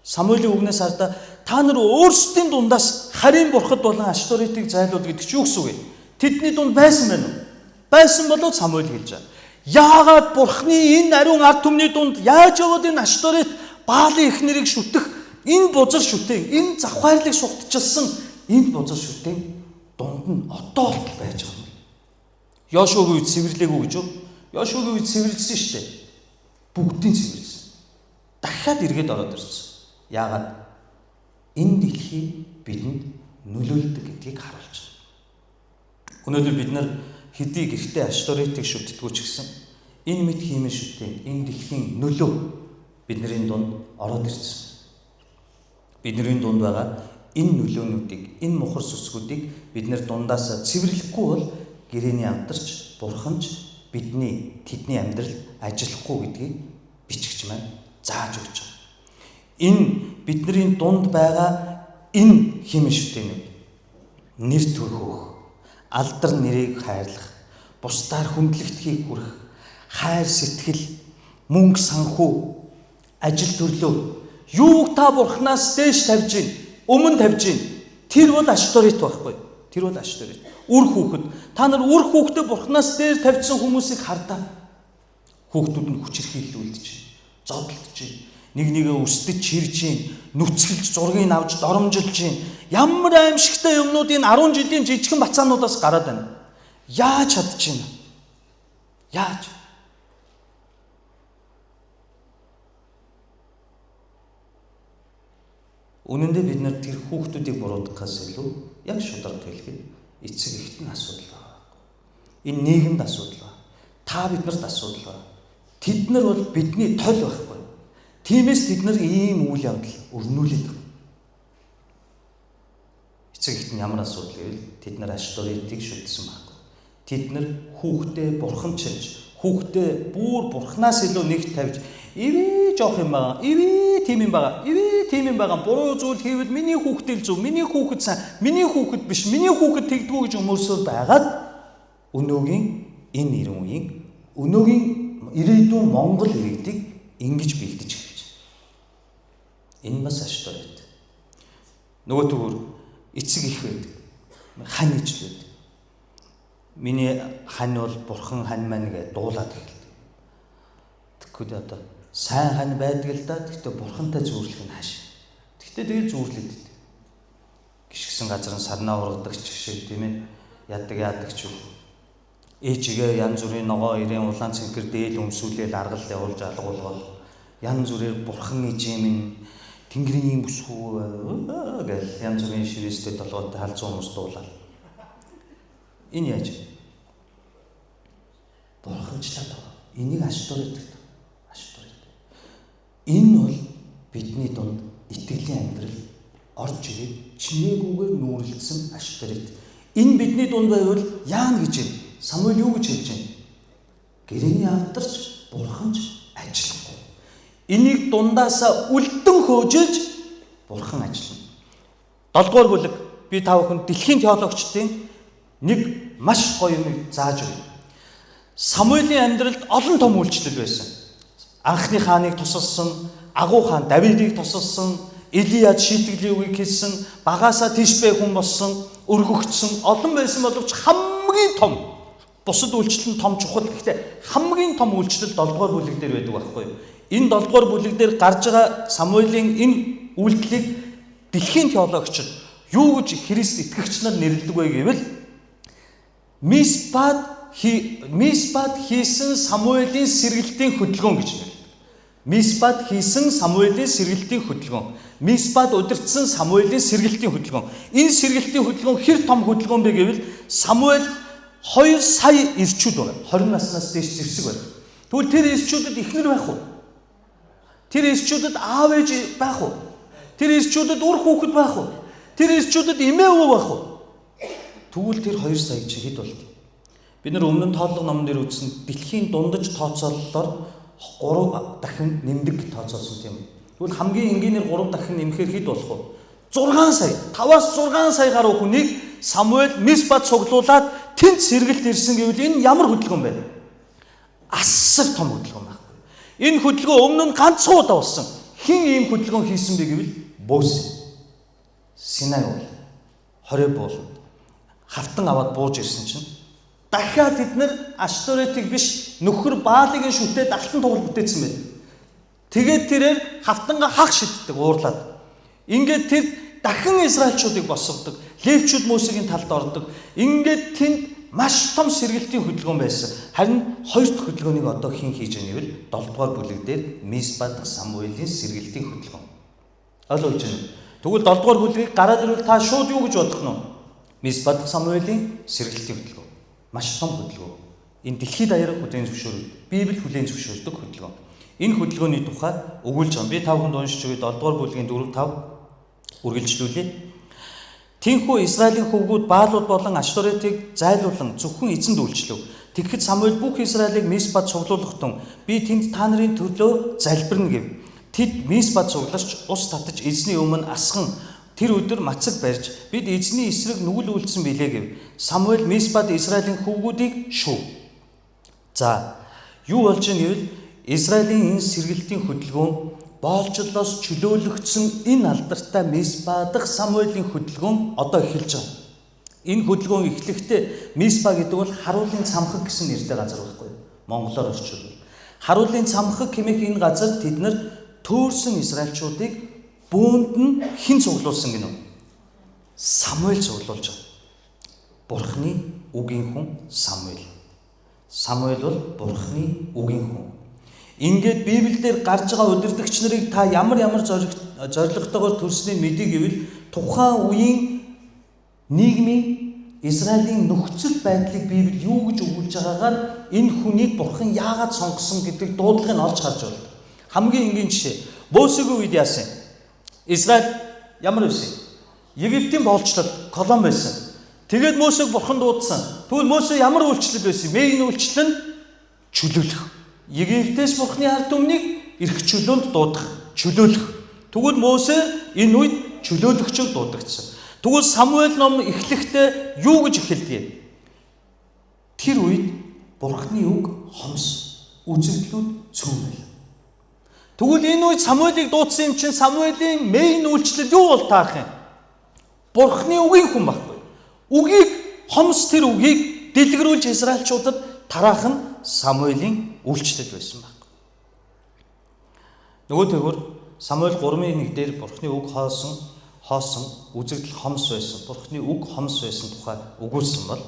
Самуэлийн үгнээс хардаа та нар өөрсдийн дундаас харийн бурхад болон Ашторетыг зайлуул гэдэг чинь юу гэсэн үг вэ? Тэдний дунд байсан байна уу? Байсан болов Самуэль хэлж байгаа. Яагаад бурхны энэ ариун ард түмний дунд яаж яваад энэ Ашторет Баалын эхнэрийг шүтэх энэ бузар шүтэн, энэ завхаарлыг шугтчилсан энэ бузар шүтэн дунд нь одоо болтол байж байгаа юм. Йошуагийн үед цэвэрлээгүй гэж юу? Йошуагийн үед цэвэрлсэн шүү дээ. Бүгдийг цэвэрлсэн. Дахиад эргээд ороод ирсэн. Яагаад? Энэ дэлхий бидэнд нөлөөлдөг гэдгийг харуулж байна. Өнөөдөр бид нар хэдий гэртээ Ашторетыг шүтдэггүй ч гэсэн энэ мэд хиймэл шүтэн, энэ дэлхийн нөлөө бидний дунд ороод ирсэн. Бидний дунд байгаа энэ нөлөөнүүдийг, энэ мухар сүсгүүдийг бид нэр дундаасаа цэвэрлэхгүй бол гэрээний авдарч, бурханч бидний тэдний амьдрал ажиллахгүй гэдгийг бичгч маань зааж өгч байгаа. Энэ бидний дунд байгаа энэ хиймэл шүтэнүүд нэр төрхөөх, алдар нэрийг хайрлах, бусдаар хүндлэгдэхийг хүрэх, хайр сэтгэл, мөнгө санхүү, ажил төрлөө юуг та бурхнаас дээш тавьж гин, өмнө тавьж гин. Тэр бол Ашторет байхгүй. Тэр бол Ашторет. Үр хүүхэд. Та нар үр хүүхдээ бурхнаас дээр тавьсан хүмүүсийг хардаа. Хүүхдүүд нь хүчирхийлүүлдэж, зодолдож, нэг нэгэ өсдөж чирж, нүцгэлж зургийг авч доромжилж, ямар аимшигтай юмнууд энэ 10 жилийн жижигхэн бацаануудаас гараад байна. Яаж чадчихэв? Яаж? Үнэн дээр бид нар тэр хүүхдүүдийг буруутгахаас илүү яг шударга хэлэхэд эцэг эхэд нь асуудал байгаа. Энэ нийгэмд асуудал байна. Та биднэрт асуудал байна. Тэд нар бол бидний тол байхгүй. Тиймээс тэд нар ийм үйл явдал өрнүүлээд байгаа. Эцэг эхэд нь ямар асуудал гэвэл тэд нар Ашторетыг шүтсэн байхгүй. Тэд нар хүүхдээ бурханчилж, хүүхдээ бүр бурхнаас илүү нэгт тавьж, ивэ жоох юм байгаа, ивэ тийм юм байгаа, ивэ тийм юм байгаа. Буруу зүйл хийвэл миний хүүхдээ л зөв, миний хүүхэд сайн, миний хүүхэд биш, миний хүүхэд тэгдэггүй гэж өмөрсөөр байгаад өнөөгийн энэ 90 үеийн өнөөгийн ирээдүйн Монгол иргэдийг ингэж бэлдэж эхэлж байна. Энэ бас Ашторет. Нөгөө төгөр эцэг их байдаг. Хань ижил байдаг. Миний хань бол бурхан хань маань гэж дуулаад эхэлдэг. Тэгэхгүй одоо сайн хань байдаг л да. Гэхдээ бурхантай зүүрлэх нь хааш. Гэхдээ тэгэл зүүрлээд идэв. Гიშгсэн газар нь сарнаа ургадаг ч шиг тийм ээ. Ядаг яадаг ч юу. Ээжигээ янз бүрийн ногоо ирээн улаан цэнхэр дээл өмсүүлээл аргал явуулж алгуулгаад янз бүрээр бурхан ижим минь тэнгэрийн бүсгүй гэл янз бүрийн шивээстэй толгойтой халзуу хүмүүс дуулаад. Энэ яаж? Бурханчлаад байгаа. Энийг Ашторет гэдэг. Ашторет. Энэ бол бидний дунд итгэлийн амьдрал орж ирээд чинээгүйгээр нүүрлэсэн Ашторет. Энэ бидний дунд байвал яана гэж юм? Самуэль юу гэж хэлж байна? Гэрээний авдарч бурханч ажиллахгүй. Энийг дундаасаа үлдэн хөөжиж бурхан ажиллана. 7 дугаар бүлэг би та бүхэнд дэлхийн теологчдын нэг маш гоё юмыг зааж өгье. Самуэлийн амьдралд олон том үйлчлэл байсан. Анхны хааныг тусалсан, агуу хаан Давидыг тусалсан, Илияд шийтгэлийн үгийг хэлсэн, багаасаа Тишбэ хүн болсон, өргөгдсөн олон байсан боловч хамгийн том бусад үйлчлэл нь том чухал. Гэхдээ хамгийн том үйлчлэл 7 дугаар бүлэг дээр байдаг байхгүй юу? Энэ 7 дугаар бүлэг дээр гарч байгаа Самуэлийн энэ үйлдэлийг дэлхийн теологчид юу гэж Христ итгэгч нар нэрлэдэг вэ гэвэл Миспад хийсэн Самуэлийн сэргэлтийн хөдөлгөөн гэж нэрлэдэг. Миспад хийсэн Самуэлийн сэргэлтийн хөдөлгөөн. Миспад удирдсан Самуэлийн сэргэлтийн хөдөлгөөн. Энэ сэргэлтийн хөдөлгөөн хэр том хөдөлгөөн бэ гэвэл Самуэль 2 сая ирчүүд байгаа. 20 наснаас дээш зэвсэг байна. Тэгвэл тэр ирчүүдэд эхнэр байх уу? Тэр ирчүүдэд аав ээж байх уу? Тэр ирчүүдэд үр хүүхэд байх уу? Тэр ирчүүдэд эмээ өвөө байх уу? Тэгвэл тэр 2 сая чи хэд болд? Бид нар өмнө нь тооллого номон дээр үзсэн дэлхийн дундаж тооцооллоор 3 дахин нэмдэг тооцоолсон тийм үү? Тэгвэл хамгийн энгийнээр 3 дахин нэмэхээр хэд болох вэ? 6 сая. 5-аас 6 сая гаруй хүнийг Самуэль Миспад цуглуулад тэнд сэргэлт ирсэн гэвэл энэ ямар хөдөлгөөн бэ? Асар том хөдөлгөөн байхгүй. Энэ хөдөлгөөн өмнө нь ганцхан удаа болсон. Хэн ийм хөдөлгөөн хийсэн бэ гэвэл Мосе. Синай уул, Хореб ууланд хавтан аваад бууж ирсэн чинь дахиад тэд нар Ашторетыг биш нөхөр Баалыг шүтээд алтан тугал бүтээсэн байт. Тэгээд тэрээр хавтангаа хах шиддэг уурлаад. Ингээд тэр дахин Израильчуудыг босгодог. Левчүүд Мосегийн талд ордог. Ингээд тэнд маш том сэргэлтийн хөдөлгөөн байсан. Харин хоёр дахь хөдөлгөөнийг одоо хэн хийж байгаа гэвэл 7 дугаар бүлэг дээр Мисба дахь Самуэлийн сэргэлтийн хөдөлгөөн. Ойлгож байна. Тэгвэл 7 дугаар бүлгийг гараад ирвэл та шууд юу гэж бодох нь вэ? Мисба дахь Самуэлийн сэргэлтийн хөдөлгөөн. Маш том хөдөлгөөн. Энэ дэлхийд даяар хүлээн зөвшөөрөд, Библи хүлээн зөвшөөрдөг хөдөлгөөн. Энэ хөдөлгөөний тухай өгүүлж байгаа. Би та бүхэнд уншиж өгье 7 дугаар бүлгийн 4 5 үргэлжлүүлье. Тинхүү Израилийн хөвгүүд Баалууд болон Ашторетыг зайлуулан зөвхөн эзэнд үйлчлэв. Тэгэхэд Самуэль бүх Израилийг Мисбад цуглуулах тун би тэнд та нарын төлөө залбирна гэв. Тэд Мисбад цугларч ус татаж эзний өмнө асхан тэр өдөр мацаг барьж бид эзний эсрэг нүгэл үйлдсэн билээ гэв. Самуэль Мисбад Израилийн хөвгүүдийг шүүв. За, юу болж байгаа гэвэл Израилийн энэ сэргэлтийн хөдөлгөөн боолчлолоос чөлөөлөгдсөн энэ алдартай Мисба дахь Самуэлийн хөдөлгөөн одоо эхэлж байгаа. Энэ хөдөлгөөн эхлэхдээ Мисба гэдэг бол харуулын цамхаг гэсэн нэртэй газар байхгүй юу? Монголоор орчуулбал. Харуулын цамхаг хэмээх энэ газар тэд нар төөрсөн израильчуудыг бөөнд нь хэн цуглуулсан гинөө? Самуэль цуглуулж байгаа. Бурхны үгийн хүн Самуэль. Самуэль бол Бурхны үгийн хүн. Ингээд Библиэлд гарч байгаа удирдагч нарыг та ямар ямар зорилготойгоор төрснийг мэдээ гэвэл тухайн үеийн нийгмийн Израилийн нөхцөл байдлыг Библи юу гэж өгүүлж байгаагаар энэ хүнийг Бурхан яагаад сонгосон гэдэг дуудлагыг олж харж байна. Хамгийн энгийн жишээ. Мосегийн үед яасан? Израиль ямар байсан? Египтийн боолчлол колон байсан. Тэгээд Мосег Бурхан дуудсан. Тэгвэл Мосе ямар үйлчлэл байсан? Мейн үйлчлэл нь чөлөөлөх. Египтээс Бурханы ард түмнийг эрх чөлөөнд дуудах, чөлөөлөх. Тэгвэл Мосе энэ үед чөлөөлөгчөөр дуудагдсан. Тэгвэл Самуэль ном эхлэхдээ юу гэж эхэлдэг? Тэр үед Бурханы үг хомс, үзэгдлүүд цөм байл. Тэгвэл энэ үед Самуэлийг дуудсан юм чинь Самуэлийн мейн үйлчлэл юу бол таарах юм? Бурханы үгийн хүн байхгүй. Үгийг хомс тэр үгийг дэлгэрүүлж израильчуудад тараах нь Самуэлийн үйлчлэл байсан баг. Нөгөө тэгвэр Самуэль 3-1 дээр Бурхны үг хоосон үзэгдэл хомс байсан. Бурхны үг хомс байсан тухай өгүүлсэн бол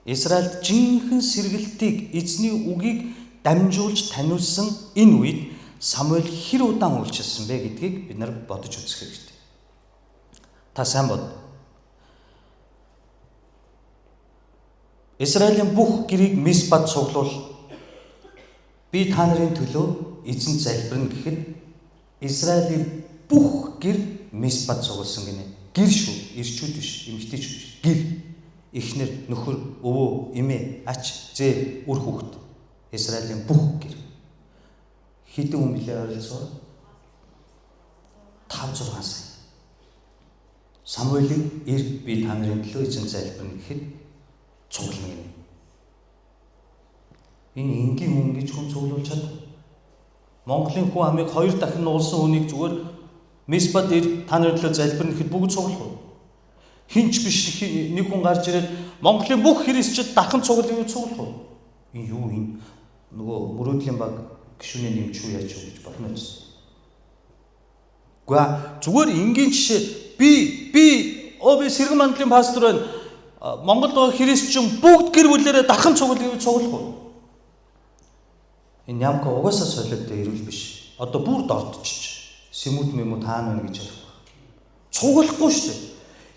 Израильд жинхэнэ сэргэлтийг эзний үгийг дамжуулж таниулсан энэ үед Самуэль хэр удаан үйлчилсэн бэ гэдгийг бид нар бодож үзэх хэрэгтэй. Та сайн бод. Израилийн бүх гэрийг Мисбад цуглуул. Би та нарын төлөө эзэнд залбирна гэхэд Израилийн бүх гэр Мисбад цугласан гинэ. Гэр шүү, эрчүүд биш, эмэгтэйчүүд биш. Гэр. Эхнэр, нөхөр, өвөө, эмээ, ач, зээ, үр хүүхэд. Израилийн бүх гэр. Хэдэн хүн билээ ойролцоогоор? 5 6 сая. Самуэлийг ир би та нарын төлөө эзэнд залбирна гэхэд цуглана гинэ. Энэ энгийн хүн гэж хүн цуглуулж чадна. Монголын хүн амыг 2 дахин нуулсан хүнийг зүгээр Мисба дээр та нарын төлөө залбирна гэхэд бүгд цуглах уу? Хинч биш нэг хүн гарч ирээд Монголын бүх христчид дахин цуглах юу цуглах уу? Энэ юу энэ нөгөө мөрөөдлийн баг гишүүний нэмч үү яаж үү гэж бодно гэсэн. Гэхдээ зүгээр энгийн жишээ би сэргэн мандлын пастор байна. Монголд байгаа христчин бүгд гэр бүлээрээ дахин цуглах юу цуглах уу? Энэ нямка угаасаа солиотой эрүүл биш. Одоо бүр дордчих. Сэмүүд мэмүүд хаана байна гэж ярих байх. Цуглахгүй шүү дээ.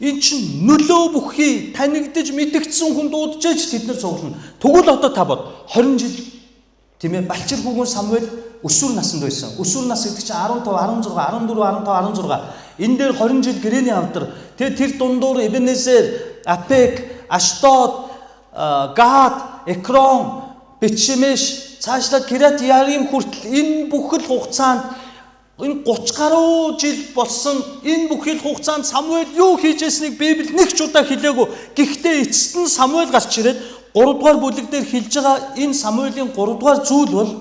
Энэ чинь нөлөө бүхий танигдаж мэдэгдсэн хүн дуудажээж тэд нар цуглана. Тэгвэл одоо та бод 20 жил тийм ээ балчир хүүгэн Самуэль өсвөр наснд байсан. Өсвөр нас гэдэг чинь 15, 16, 14, 15, 16. Энэ дээр 20 жил гэрээний авдар. Тэгээ тэр дундуур Эбенезер, Апек, Аштод, Гад, Экрон, Бетшемеш цаашлаад Кират Ярим хүртэл энэ бүхэл хугацаанд энэ 30 гаруй жил болсон энэ бүхэл хугацаанд Самуэль юу хийж байсныг Библи нэг ч удаа хэлээгүй. Гэхдээ эцэст нь Самуэль гарч ирээд 3 дугаар бүлэг дээр хэлж байгаа энэ Самуэлийн 3 дугаар зүйл бол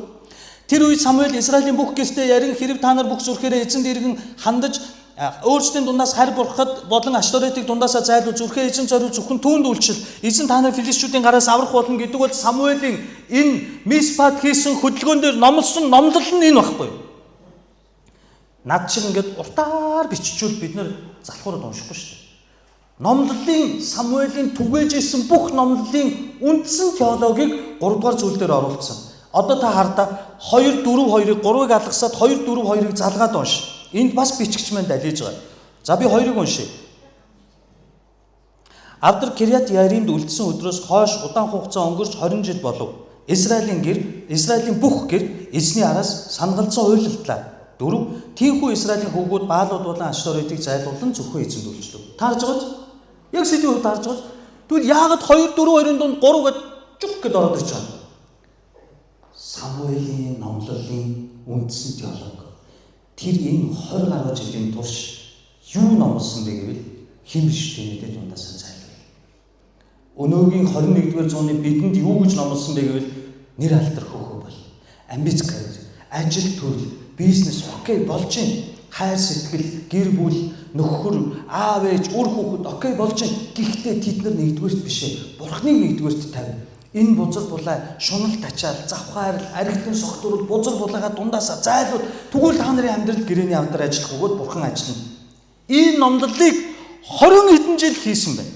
тэр үед Самуэль Израилийн бүх гэртээ ярин хэрв та нар бүх зүрхээрээ эзэнд иргэн хандаж өөрсдийн дундаас харь бурхад болон Ашторетыг дундаасаа зайлуул зүрхээ эзэн зориул зөвхөн түүнд үйлчил эзэн та нар филистичүүдийн гараас аврах болно гэдэг бол Самуэлийн энэ Миспад хийсэн хөдөлгөөн дээр номлосон номлол нь энэ байхгүй юу? Над шиг ингээд уртаар биччихвэл бид нэр залхуураад уншихгүй шүү дээ. Номлолын Самуэлийн түгээж исэн бүх номлолын үндсэн теологийг 3 дугаар зүйл дээр оруулсан. Одоо та хардаа 2 4 2-ыг 3-ыг алгасаад 2 4 2-ыг залгаад унш. Энд бас бичгч маань далиж байгаа. За би 2-ыг уншия. Авдар Кириат Яриимд үлдсэн өдрөөс хойш удаан хугацаа өнгөрч 20 жил болов. Израилийн гэр, Израилийн бүх гэр эзний араас санагалзан уйлалдлаа. 4. Тийхүү Израилийн хөвгүүд Баалууд болон Ашторетыг зайлуулан зөвхөн эзэнд үйлчлэв. Таарж байгаа биз? Яг сэдвийн хувьд таарж байгаа биз? Тэгвэл яагаад 2 4 2-ын дунд 3 гэд чук гэд ороод ирж байгаа юм? Самуэлийн номлолын үндсэн теолог. Тэр энэ 20 гаруй жилийн турш юу номлосон бэ гэвэл хэн биш тэмээдээ дундаасаа зайлуул. Өнөөгийн 21-р зууны бидэнд юу гэж номлосон бэ гэвэл нэр алдар хөөхөө бол, амбиц карьер, ажил төрөл, бизнес окей болж гин. Хайр сэтгэл, гэр бүл, нөхөр, аав ээж, үр хүүхэд окей болж гин. Гэхдээ тэд нар нэгдүгээрт биш ээ. Бурхныг нэгдүгээрт тавь. Энэ бузар булаа шунал тачаал, завхаарл, архитын согтурал, бузар булаагаа дундаасаа зайлуул. Тэгвэл та нарын амьдрал гэрээний авдар ажиллах бөгөөд бурхан ажиллана. Энэ номлолыг 20 хэдэн жил хийсэн байна.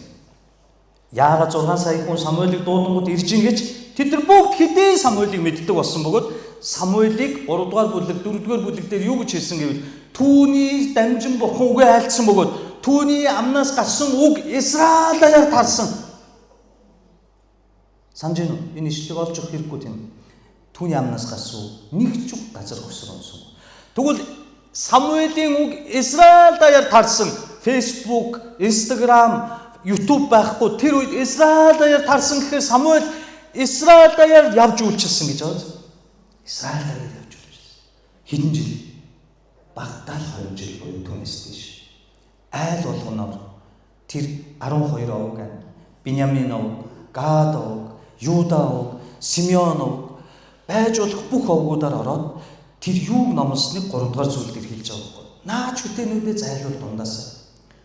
Яагаад 6 сая хүн Самуэлийг дуудангууд ирж ин гэж тэд нар бүгд хэдийн Самуэлийг мэддэг болсон бөгөөд Самуэлийг 3 дугаар бүлэг, 4 дугаар бүлэг дээр юу гэж хэлсэн гэвэл түүний дамжин бурхан үгээ айлдсан бөгөөд түүний амнаас гарсан үг Израиль даяар тарсан. Санаж байна уу? Энэ ишлэг олж өгөх хэрэггүй тийм. Түүний амнаас гарсан үг нэг ч үг газар хөсөр унсан. Тэгвэл Самуэлийн үг Израиль даяар тарсан. Facebook, Instagram, YouTube байхгүй тэр үед Израиль даяар тарсан гэхээр Самуэль Израиль даяар явж үйлчилсэн гэж байна. Израиль даяар явж үйлчилсэн. Хэдэн жил? Багтаал 20 жил буюу түүнээс дээш. Айл болгоноор тэр 12 овог, Биньямин овог, Гад овог, Юда овог, Симеон овог байж болох бүх овгуудаар ороод тэр юуг номлосныг 3 дугаар зүйл дээр хэлж байгаа байхгүй. Наач бүтээнүүдээ зайлуул дундаасаа.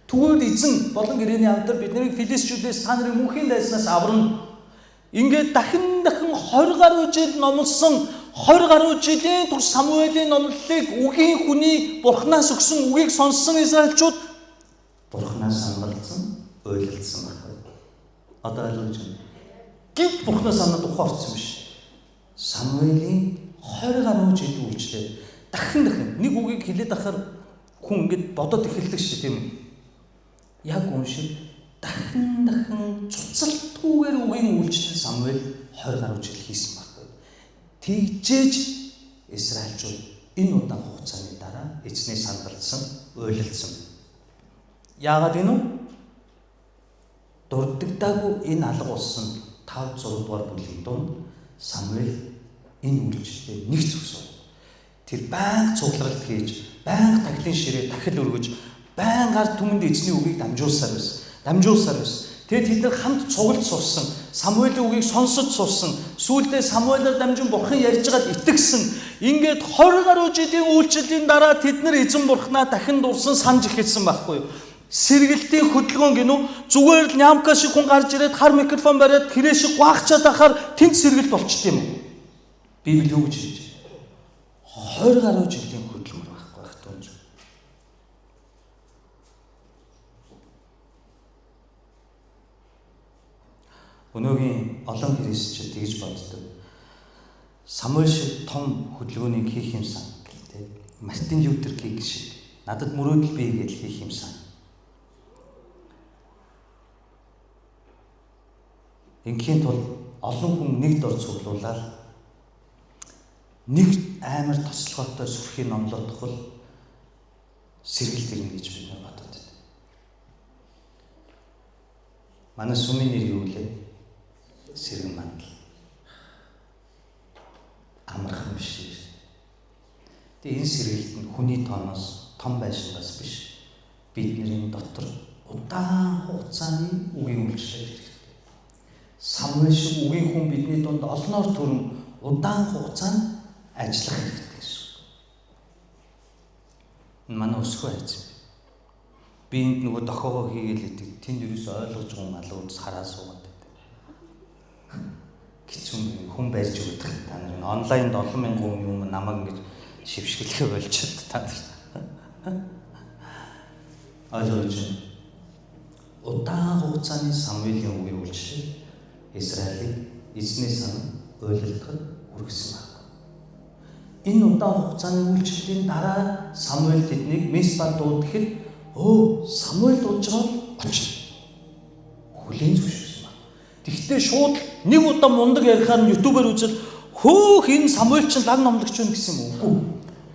Тэгвэл эзэн болон гэрээний авдар бид нарыг филистичүүдээс та нарын мөнхийн дайснаас аварна. Ингээд дахин дахин 20 гаруй жил номлосон 20 гаруй жилийн турш Самуэлийн номлолыг үгийн хүний бурхнаас өгсөн үгийг сонссон израильчууд бурхнаас сангалдсан, уйлалдсан байна. Одоо ойлгож байна. Гинт бурхнаас санаад ухаан орсон биш. Самуэлийн 20 гаруй жилийн үйлчлэл дахин дахин нэг үгийг хэлээд ахаар хүн ингээд бодоод эхэлдэг шүү дээ, тийм үү? Яг үн шиг дахин дахин цуцалтгүйгээр үгийн үйлчлэл Самуэль 20 гаруй жил хийсэн байхгүй. Тэгжээж израильчууд энэ удаан хугацааны дараа эзнээ сангалдсан, уйлалдсан. Яагаад гэнэ үү? Дурддагдаагүй энэ алга болсон 5 6 дугаар бүлгийн дунд Самуэль энэ үйлчлэлээ нэг зогсов. Тэр байнга цугларалт хийж, байнга тахилын ширээ тахил өргөж, байнга ард түмэнд эзний үгийг дамжуулсаар байсан. Дамжуулсаар байсан. Тэгээд тэд нар хамт цуглаж сурсан. Самуэлийн үгийг сонсож сурсан. Сүүлдээ Самуэлээр дамжин бурхан ярьж байгаад итгэсэн. Ингээд 20 гаруй жилийн үйлчлэлийн дараа тэд нар эзэн бурхнаа дахин дурсан санаж эхэлсэн байхгүй юу? Сэргэлтийн хөдөлгөөн гинүү зүгээр л нямка шиг хүн гарч ирээд хар микрофон бариад хэрээ шиг гуахчаад ахаар тэнд сэргэлт болчт юм уу? Библи юу гэж хэлж байна? 20 гаруй жилийн хөдөлмөр байхгүй байх түнж. Өнөөгийн олон христчид тэгж боддог. Самуэль шиг том хөдөлгөөнийг хийх юмсан гэлтэй. Мартин Лютер Кинг шиг надад мөрөөдөл бий гэж хийх юмсан. Ингийн тулд олон хүн нэг дор цуглуулаад нэг амар тослогоотой сүрхий номлоодох сэргэлт ирнэ гэж бид нар бодод байна. Манай сүмийн нэр юу лээ? Сэргэн мандал. Амархан биш. Тэгээ энэ сэргэлт нь хүний тооноос том байшингаас биш. Бидний дотор удаан хугацааны үгийн үйлчлэл хэрэгтэй. Самуэль шиг үгийн хүн бидний дунд олноор төрөн удаан хугацаанд ажиллах хэрэгтэй гэсэн үг. Энэ манай өсгөө айц. Би энд нөгөө дохоогоо хийгээл идэг. Тэнд юус ойлгож байгаа юм алууд хараа суугаад байдаг. Хэцүү хүн барьж өгдөг та нар энэ онлайнд олон мянган хүн юм намайг ингэж шившгэлэхэ болчиход та нар. Ойлгож байна. Удаан хугацааны Самуэлийн үгийн үйлчлэл Израилийг эзний сан уйлалтад хүргэсэн баг. Энэ удаан хугацааны үйлчлэлийн дараа Самуэль тэднийг Миспад дуудахад Самуэль дуудаж байгаа бол очно. Хүлээн зөвшөөрсөн баг. Тэгвэл шууд нэг удаа мундаг ярихаар нь YouTube-ээр үзэл хөөх энэ Самуэль чинь лаг номлогч юм гэсэн юм үгүй.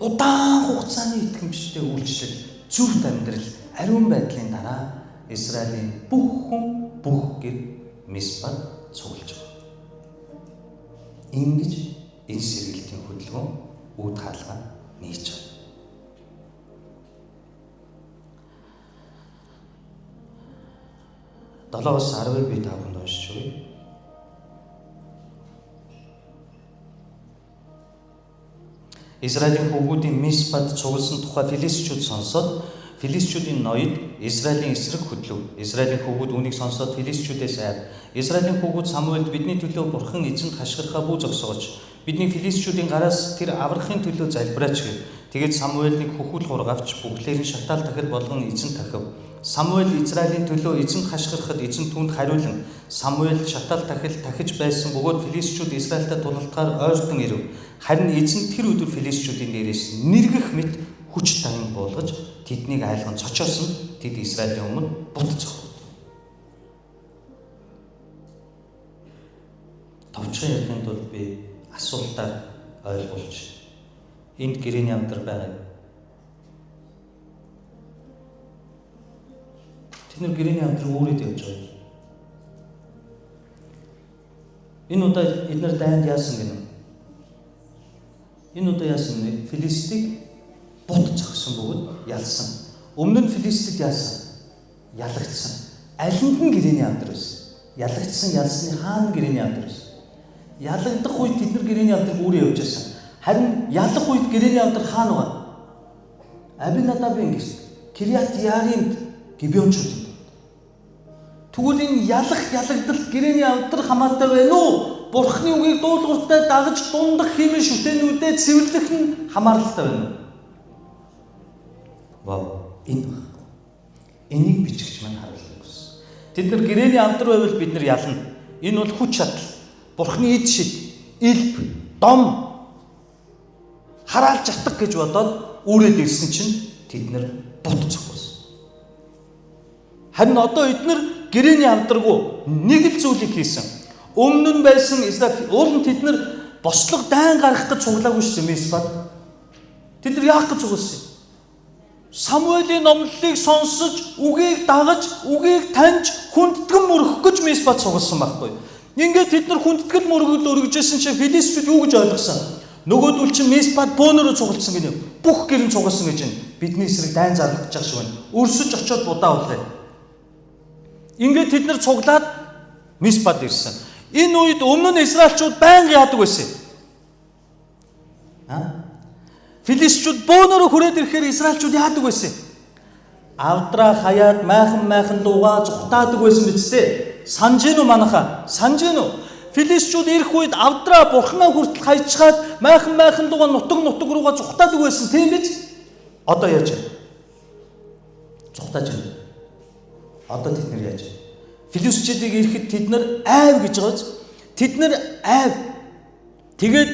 Удаан хугацааны итгэмжтэй үйлчлэл, зөвхт амьдрал, ариун байдлын дараа Израилийн бүх хүн бүх гэр Миспад цуглаж байгаа. Ингэж энэ сэргэлтийн хөдөлгөөн үүд хаалгаа нээж байгаа. Долоос 10-ыг би та бүхэнд уншиж өгье. Израилийн хүүгүүдийн Миспад цугласан тухай филистичүүд сонсоод филистичүүдийн ноёд Израилийн эсрэг хөдлөв. Израилийн хүүгүүд үүнийг сонсоод филистичүүдээс айв. Израилийн хүүгүүд Самуэлд бидний төлөө бурхан эзэнд хашгирахаа бүү зогсоогооч. Бидний филистичүүдийн гараас тэр аврахын төлөө залбираач гэв. Тэгээд Самуэль нэг хөхүүл хург авч бүглээр нь шатаал тахил болгон эзэнд тахив. Самуэль Израилийн төлөө эзэнд хашгирахад эзэн түүнд хариулан Самуэль шатаал тахил тахиж байсан бөгөөд филистичүүд Израильтай тулалдахаар ойртон ирэв. Харин эзэн тэр өдөр филистичүүдийн дээрээс нэргэх мэт хүч таян буулгаж тэднийг айлган цочоосон. Тэд Израилийн өмнө бут зогсов. Товчхон ярихын тулд би асуултаар ойлгуулж энд гэрээний амдар байгаа юм. Тэд нар гэрээний амдрыг үүрээд явж байгаа юм. Энэ удаа эднэр дайнд яасан гэнэ? Энэ удаа яасан гэнэ? Филистик бут зогсон бөгөөд ялсан. Өмнө нь Филистик яасан? Ялагдсан. Алинд нь гэрээний амдар байсан. Ялагдсан ялсны хаана гэрээний амдар байсан? Ялагдах үед тэд нар гэрээний амдрыг үүрээ явж байсан. Харин ялах үед гэрээний амдар хаана байгаа? Абинадабын гэрт, Кириат Яаримд, Гибеончуудад. Тэгвэл энэ ялах ялагдал гэрээний амдар хамаатай байна уу? Бурхны үгийг дуулууртай дагаж дундах хэмээн шүтээнүүдэд цэвэрлэх нь хамааралтай байна уу? Вау, энэ багхгүй. Энийг бичигч маань харуулдаг гэсэн. Тэд нар гэрээний амдар байвал бид нар ялна. Энэ бол хүч чадал, Бурхны эд шид, элб, дом хараалж чадах гэж бодоод үүрээд ирсэн чинь тэд нар бут цохиулсан. Харин одоо эднэр гэрээний амдаргүй нэг л зүйлийг хийсэн. Өмнө нь байсан Израиль уул нь тэд нар бослого дайн гаргах гэж цуглаагүй шүү дээ Миспад. Тэд нар яах гэж цугласан юм? Самуэлийн номлолыг сонсож, үгийг дагаж, үгийг таньж, хүндэтгэн мөрөх гэж Миспад цугласан байхгүй. Ингээд тэд нар хүндэтгэл мөргөл өргөжсэн чинь филистичүүд юу гэж ойлгосон? Нөгөөдөл чинь Миспад бөөнөрөө цугласан гинэ. Бүх гэр нь цугласан гэж байна. Бидний эсрэг дайн зарлах гэж шиг байна. Өрсөж очиод будаа уулгая. Ингээд тэд нар цуглаад Миспад ирсэн. Энэ үед өмнө нь израильчууд байнга яадаг байсан юм? Филистичүүд бөөнөрөө хүрээд ирэхээр израильчууд яадаг байсан юм? Авдраа хаяад майхан майхан лугаа зүхтаадаг байсан биз дээ. Санаж гин үү манайхаа? Санаж гин үү? Филистичүүд ирэх үед авдраа бурхнаа хүртэл хайчгаад майхан майхан лугаа нутаг нутаг руугаа зүхтаадаг байсан тийм биз? Одоо яаж вэ? Зүхтааж байна. Одоо тэд нар яаж вэ? Филистичүүдийг ирэхэд тэд нар айв гэж байгаа биз? Тэд нар айв. Тэгээд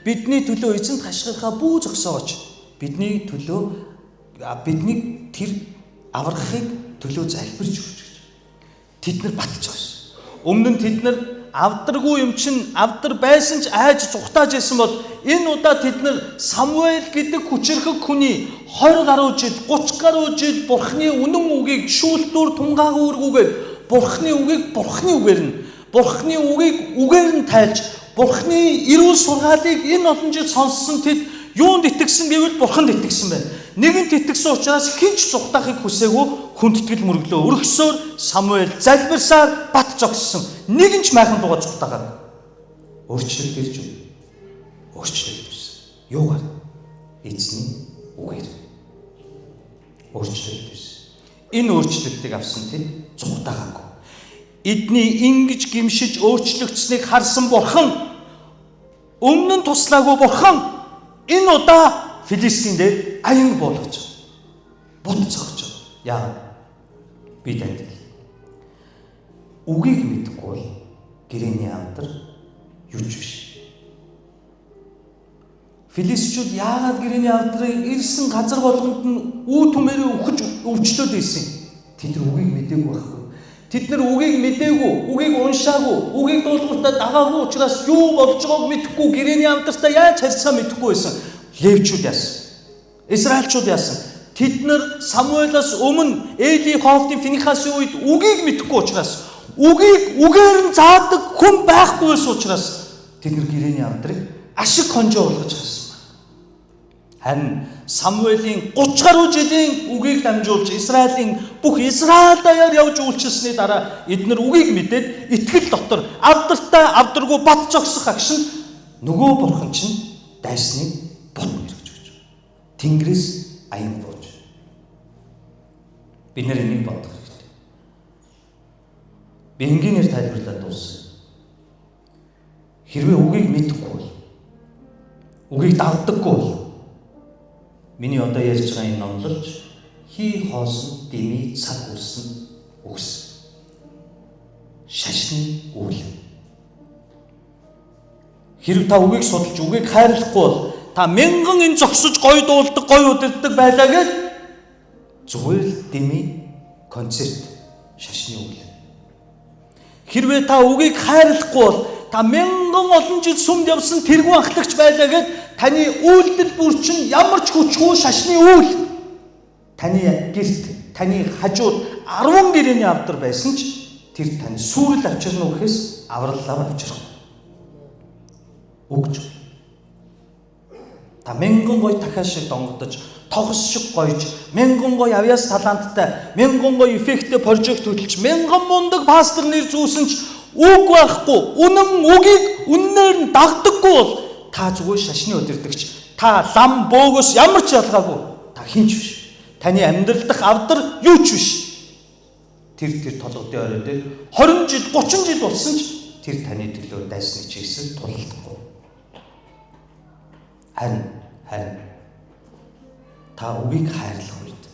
бидний төлөө эзэнт хашгирахаа бүү зогсоогооч. Бидний төлөө биднийг тэр аврахыг төлөө залбирч өгч гэж. Тэд нар батж авсан. Өмнө нь тэд нар авдаргүй юм чинь авдар байсан ч айж зүхтааж байсан бол энэ удаа тэд нар Самуэль гэдэг хүчирхэг хүний 20 гаруй жил, 30 гаруй жил Бурхны үнэн үгийг шүүлтүүр тунгаагүйргүүгээр Бурхны үгийг Бурхны үгээр нь Бурхны үгийг үгээр нь тайлж Бурхны эрүүл сургаалыг энэ олон жил сонссон тэд юунд итгэсэн гэвэл Бурханд итгэсэн байна. Нэгэнт итгэсэн учраас хэн ч зүхтаахыг хүсээгүй хүндэтгэл мөрөглөө өргөсөөр Самуэль залбирсаар бат зогссон. Нэгэн ч майхан дугаа зүхтаагаад өөрчлөлт ирж үү? Өөрчлөлт ирсэн. Юугаар? Эзний үгээр. Өөрчлөлт ирсэн. Энэ өөрчлөлтийг авсан тэд зүхтаагаагүй. Эдний ингэж гимшиж өөрчлөгдсөнийг харсан Бурхан өмнө нь туслаагүй Бурхан энэ удаа Филистин дээр аян буулгаж. Бут зогсож байгаа. Яагаад? Би танд хэлье. Үгийг мэдэхгүй бол гэрээний авдар юу ч биш. Филистичүүд яагаад гэрээний авдрыг ирсэн газар болгонд нь үе түмээрээ үхэж өвчлөөд ирсэн юм? Тэд нар үгийг мдээгүй байхгүй. Тэд нар үгийг мдээгүй, үгийг уншаагүй, үгийг дуулууртаа дагаагүй учраас юу болж байгааг мэдэхгүй, гэрээний авдартай яаж харьцаа мэдэхгүй байсан. Левчүүд яасан? Израильчууд яасан? Тэд нар Самуэлаас өмнө Эли, Хофни, Финхасын үед үгийг мэдэхгүй учраас, үгийг үгээр нь заадаг хүн байхгүй байсан учраас тэд нар гэрээний авдрыг ашиг хонжоо болгож харсан байна. Харин Самуэлийн 30 гаруй жилийн үгийг дамжуулж Израилийн бүх Израиль даяар явж үйлчилсэний дараа эднэр үгийг мэдээд итгэл дотор авдартай авдаргүй бат зогсох агшин нөгөө бурхан чинь дайсны бут мэрэгж өгч. Тэнгэрээс аян бууж. Бид нэр энийг бодох хэрэгтэй. Би энгийнээр тайлбарлаад дууссан. Хэрвээ үгийг мэдэхгүй бол, үгийг дагдаггүй бол миний одоо ярьж байгаа энэ номлолч хий хоосон дэмий цаг үлсэн үгс. Шашны үйл. Хэрв та үгийг судалж үгийг хайрлахгүй бол та мянган энэ зогсож гой дуулдаг, гой удирддаг байлаа гэж зүгээр л дэмий концерт шашны үйл. Хэрвээ та үгийг хайрлахгүй бол та мянган олон жил сүмд явсан тэргүүн ахлагч байлаа гэд таны үйлдэл бүр чинь ямар ч хүчгүй шашны үйл. Таны гэрт, таны хажууд 10 гэрээний авдар байсан ч тэр тань сүрэл авчирна уу гэхээс авраллаар авчирх. Үгч. Та мянган гой дахиад шиг донгодож, тогс шиг гойж, мянган гой авьяас таланттай, мянган гой эффекттэй прожект хөтөлж, мянган мундаг пастор нэр зүүсэн ч үг байхгүй, үнэн үгийг үннээр нь дагдаггүй бол та зүгээр шашны удирдагч. Та лам бөөгөөс ямар ч ялгаагүй. Та хинч биш. Таны амьдрал дах авдар юу ч биш. Тэр толгодын орой дээр 20 жил, 30 жил болсон ч тэр таны төлөө дайсны чигсэл тулалдахгүй. Харин та үгийг хайрлах үед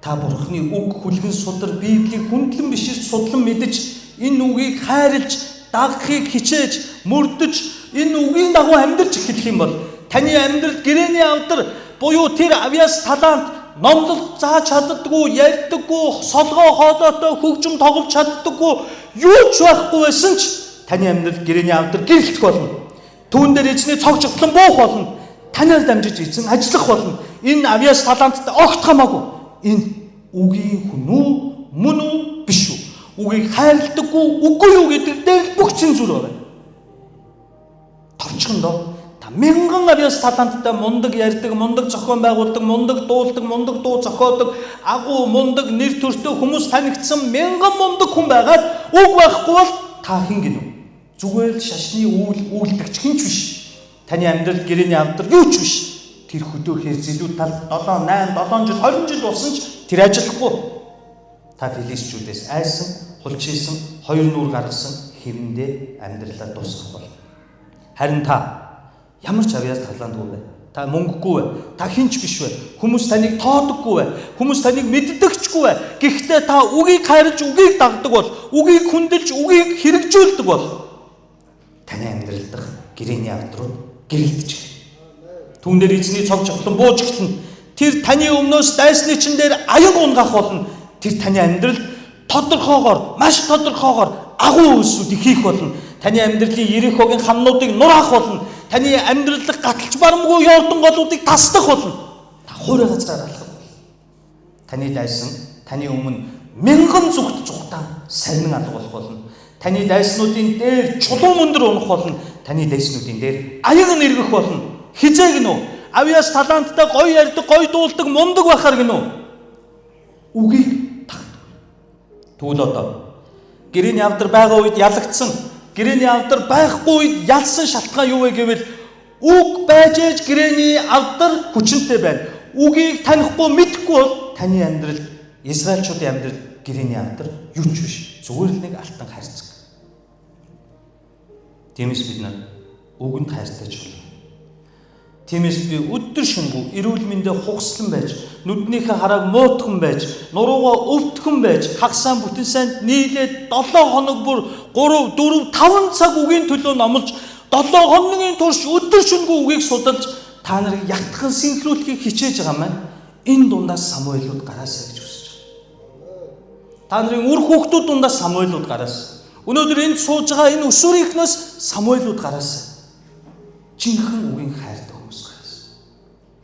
та Бурхны үг хүлгэн судар Библийг хүндлэн биширч судлан мэдэж энэ үгийг хайрлж дагахыг хичээж мөрдөж энэ үгийн дагуу амьдарч эхлэх юм бол таны амьдрал гэрээний авдар буюу тэр авьяас талант номлол зааж чаддаггүй, ярьдаггүй, солгоо хоолойтой хөгжим тоглож чаддаггүй юу ч байхгүй байсан ч таны амьдрал гэрээний авдар гэрэлтэх болно. Түүн дээр эзний цог чухлан буух болно. Танаар дамжиж эзэн ажиллах болно. Энэ авьяас таланттай огт хамаагүй. Энэ үгийн хүн үү, мөн үү, биш үү? Үгийг хайрладаггүй, үгүй юу гэдэг дээр л бүх цензур байгаа. Товчхондоо та мянган авьяас таланттай мундаг ярьдаг, мундаг зохион байгуулдаг, мундаг дуулдаг, мундаг дуу зохиодог, агуу мундаг нэр төртэй хүмүүс танигдсан мянган мундаг хүн байгаад үг байхгүй бол та хэн гинүү? Зүгээр л шашны үйл үйлдэгч хинч биш. Таны амьдрал гэрээний авдар юу ч биш. Тэр хөдөөхөр зэлүүд тал 7, 8, 7 жил, 20 жил болсон ч тэр ажиллахгүй. Та филистичүүдээс айсан, хулчилсан, хоёр нүур гаргасан хэвэндээ амьдралаа дуусгах бол. Харин та ямар ч авьяас талаандгүй бай. Та мөнгөгүй бай. Та хинч биш бай. Хүмүүс таныг тоодоггүй бай. Хүмүүс таныг мэддэгчгүй бай. Гэхдээ та үгийг хайрлж, үгийг дагдаг бол, үгийг хүндэлж, үгийг хэрэгжүүлдэг бол таны амьдрал дах гэрээний авдрууд гэрэлтэж эхэлнэ. Түүн дээр эзний цог чухлан бууж эхэлнэ. Тэр таны өмнөөс дайсны чин дээр аян унгах болно. Тэр таны амьдрал тодорхойгоор, маш тодорхойгоор агуу үйлсүүдийг хийх болно. Таны амьдралын Ерихогийн хамнуудыг нураах болно. Таны амьдрал дах гаталж барамгүй Йордан голуудыг таслах болно. Та хуурай газраар алхах болно. Таны дайсан таны өмнө мянган зүгт зүгтаа сарнин алгуулах болно. Таны дайснуудын дээр чулуун мөндөр унах болно. Таны дайснуудын дээр аяг нэргэх болно. Хизээ гинүү? Авьяас таланттай гоё ярьдаг, гоё дуулдаг, мундаг байхаар гинүү? Үгийг тагдаг. Тэгвэл одоо гэрээний авдар байгаа үед ялагдсан, гэрээний авдар байхгүй үед ялсан шалтгаан юу вэ гэвэл үг байж ээж гэрээний авдар хүчинтэй байна. Үгийг танихгүй, мэдэхгүй бол таны амьдрал, Израильчуудын амьдрал гэрээний авдар юу ч биш. Зүгээр л нэг алтан хайрцаг. Тиймээс бид нар үгэнд хайртай чухал. Тиймээс би өдөр шөнөгүй эрүүл мэндэ хугаслан байж, нүднийхээ харааг муутхан байж, нуруугаа өвтгөн байж, хагасаа бүтэн сайнд нийлээд 7 хоног бүр 3 4 5 цаг үгийн төлөө номлож 7 хоногийн турш өдөр шөнөгүй үгийг судалж та нарыг ятхан синхруулахыг хичээж байгаа маань энэ дундаас Самуэлууд гараасай гэж хүсэж байгаа. Та нарын үр хүүхдүүд дундаас Самуэлууд гараасай. Өнөөдөр энд сууж байгаа энэ өсвөрийнхнөөс Самуэлууд гараасай. Жинхэнэ үгийн хайртай хүмүүс гараасай.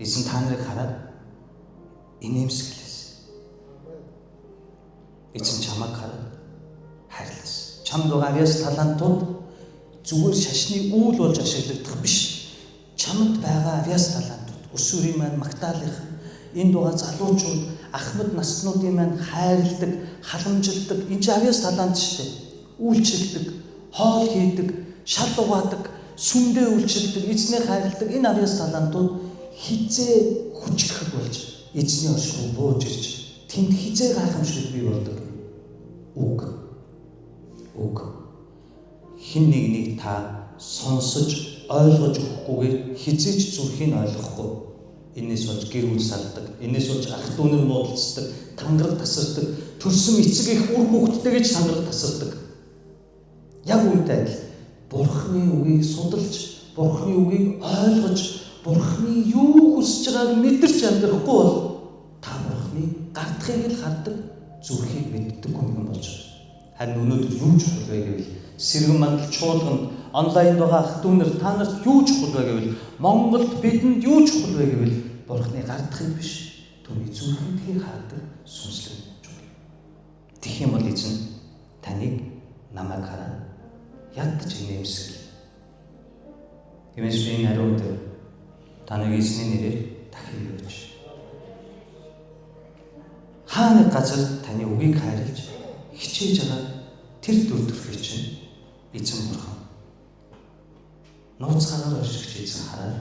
Эзэн та нарыг хараад инээмсэглээс. Эзэн чамайг хараад хайрлаас. Чамд байгаа авьяас талантууд зүгээр шашны үйл болж ашиглагдах биш. Чамд байгаа авьяас талантууд өсвөрийн маань магтаалынхан энд байгаа залуучууд ахмад наснуудын маань хайрладаг, халамжилдаг. Энэ чинь авьяас талант шүү дээ. Үйлчилдэг, хоол хийдэг, шал угаадаг, сүмдээ үйлчилдэг, эзнээ хайрладаг энэ авьяас талантууд хизээ хүчрхэг болж эзний оршихуй бууж ирж тэнд хизээ гайхамшиг бий болдог. Үг. Үг. Хэн нэгнийг та сонсож ойлгож өгөхгүйгээр хизээж зүрхийг ойлгохгүй. Энээс болж гэр бүл салдаг. Энээс болж ах дүү нар муудалцдаг, тангараг тасардаг, төрсөн эцэг их үр хүүхэдтэйгээ ч тангараг тасардаг. Яг үүнтэй адил Бурхны үгийг судалж, Бурхны үгийг ойлгож, Бурхны юу хүсэж байгааг мэдэрч амьдрахгүй бол та Бурхны гардахыг л хардаг, зүрхийг мэддэг хүн болж байна. Харин өнөөдөр юу чухал вэ гэвэл сэргэн мандал чуулганд онлайн байгаа ах дүү нар та нарт юу чухал вэ гэвэл Монголд бидэнд юу чухал вэ гэвэл Бурхны гардахыг биш, түүний зүрхэндхийг хардаг сүнслэг чухал. Тэгэх юм бол эзэн таныг намайг хараад ядаж инээмсэг. Тиймээс би энэ ариун өдөр та нарыг эзний нэрээр дахин өгч. Хаа нэг газар таны үгийг хайрлаж хичээж байгаа тэр дүр төрхийг чинь эзэн бурхан нууцгаагаар оршигч эзэн хараад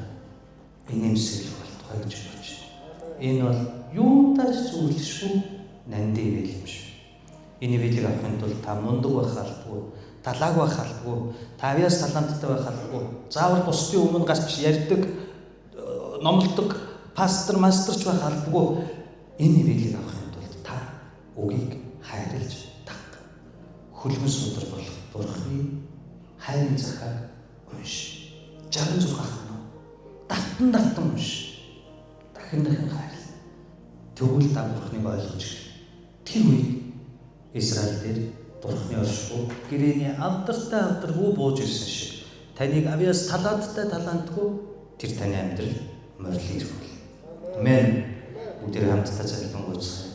инээмсэглэх болтугай гэж бодож байна. Энэ бол юунтай ч зүйлшгүй нандин ивэл юм шиг. Энэ ивэлийг авахын тулд та мундаг байх албагүй, талааг байх албагүй, та авьяас таланттай байх албагүй. Заавал бусдын өмнө гарч ярьдаг, номлодог пастор, мастерч байх албагүй. Энэ ивэлийг авахын тулд та үгийг хайрлаж даг. Хөлгөн судар болох Бурхны хайрын захааг унш. 66 хоног давтан давтан унш. Дахин дахин хайрл. Тэгвэл та Бурхныг ойлгож ирнэ. Тэр үед Израиль дээр Бурхны оршихуй гэрээний авдартай авдаргүй бууж ирсэн шиг таныг авьяас талаадтай талаантгүй тэр таны амьдрал морилон ирэх бол. Амен. Бүгдээ хамтдаа залбирanгуйцгаая.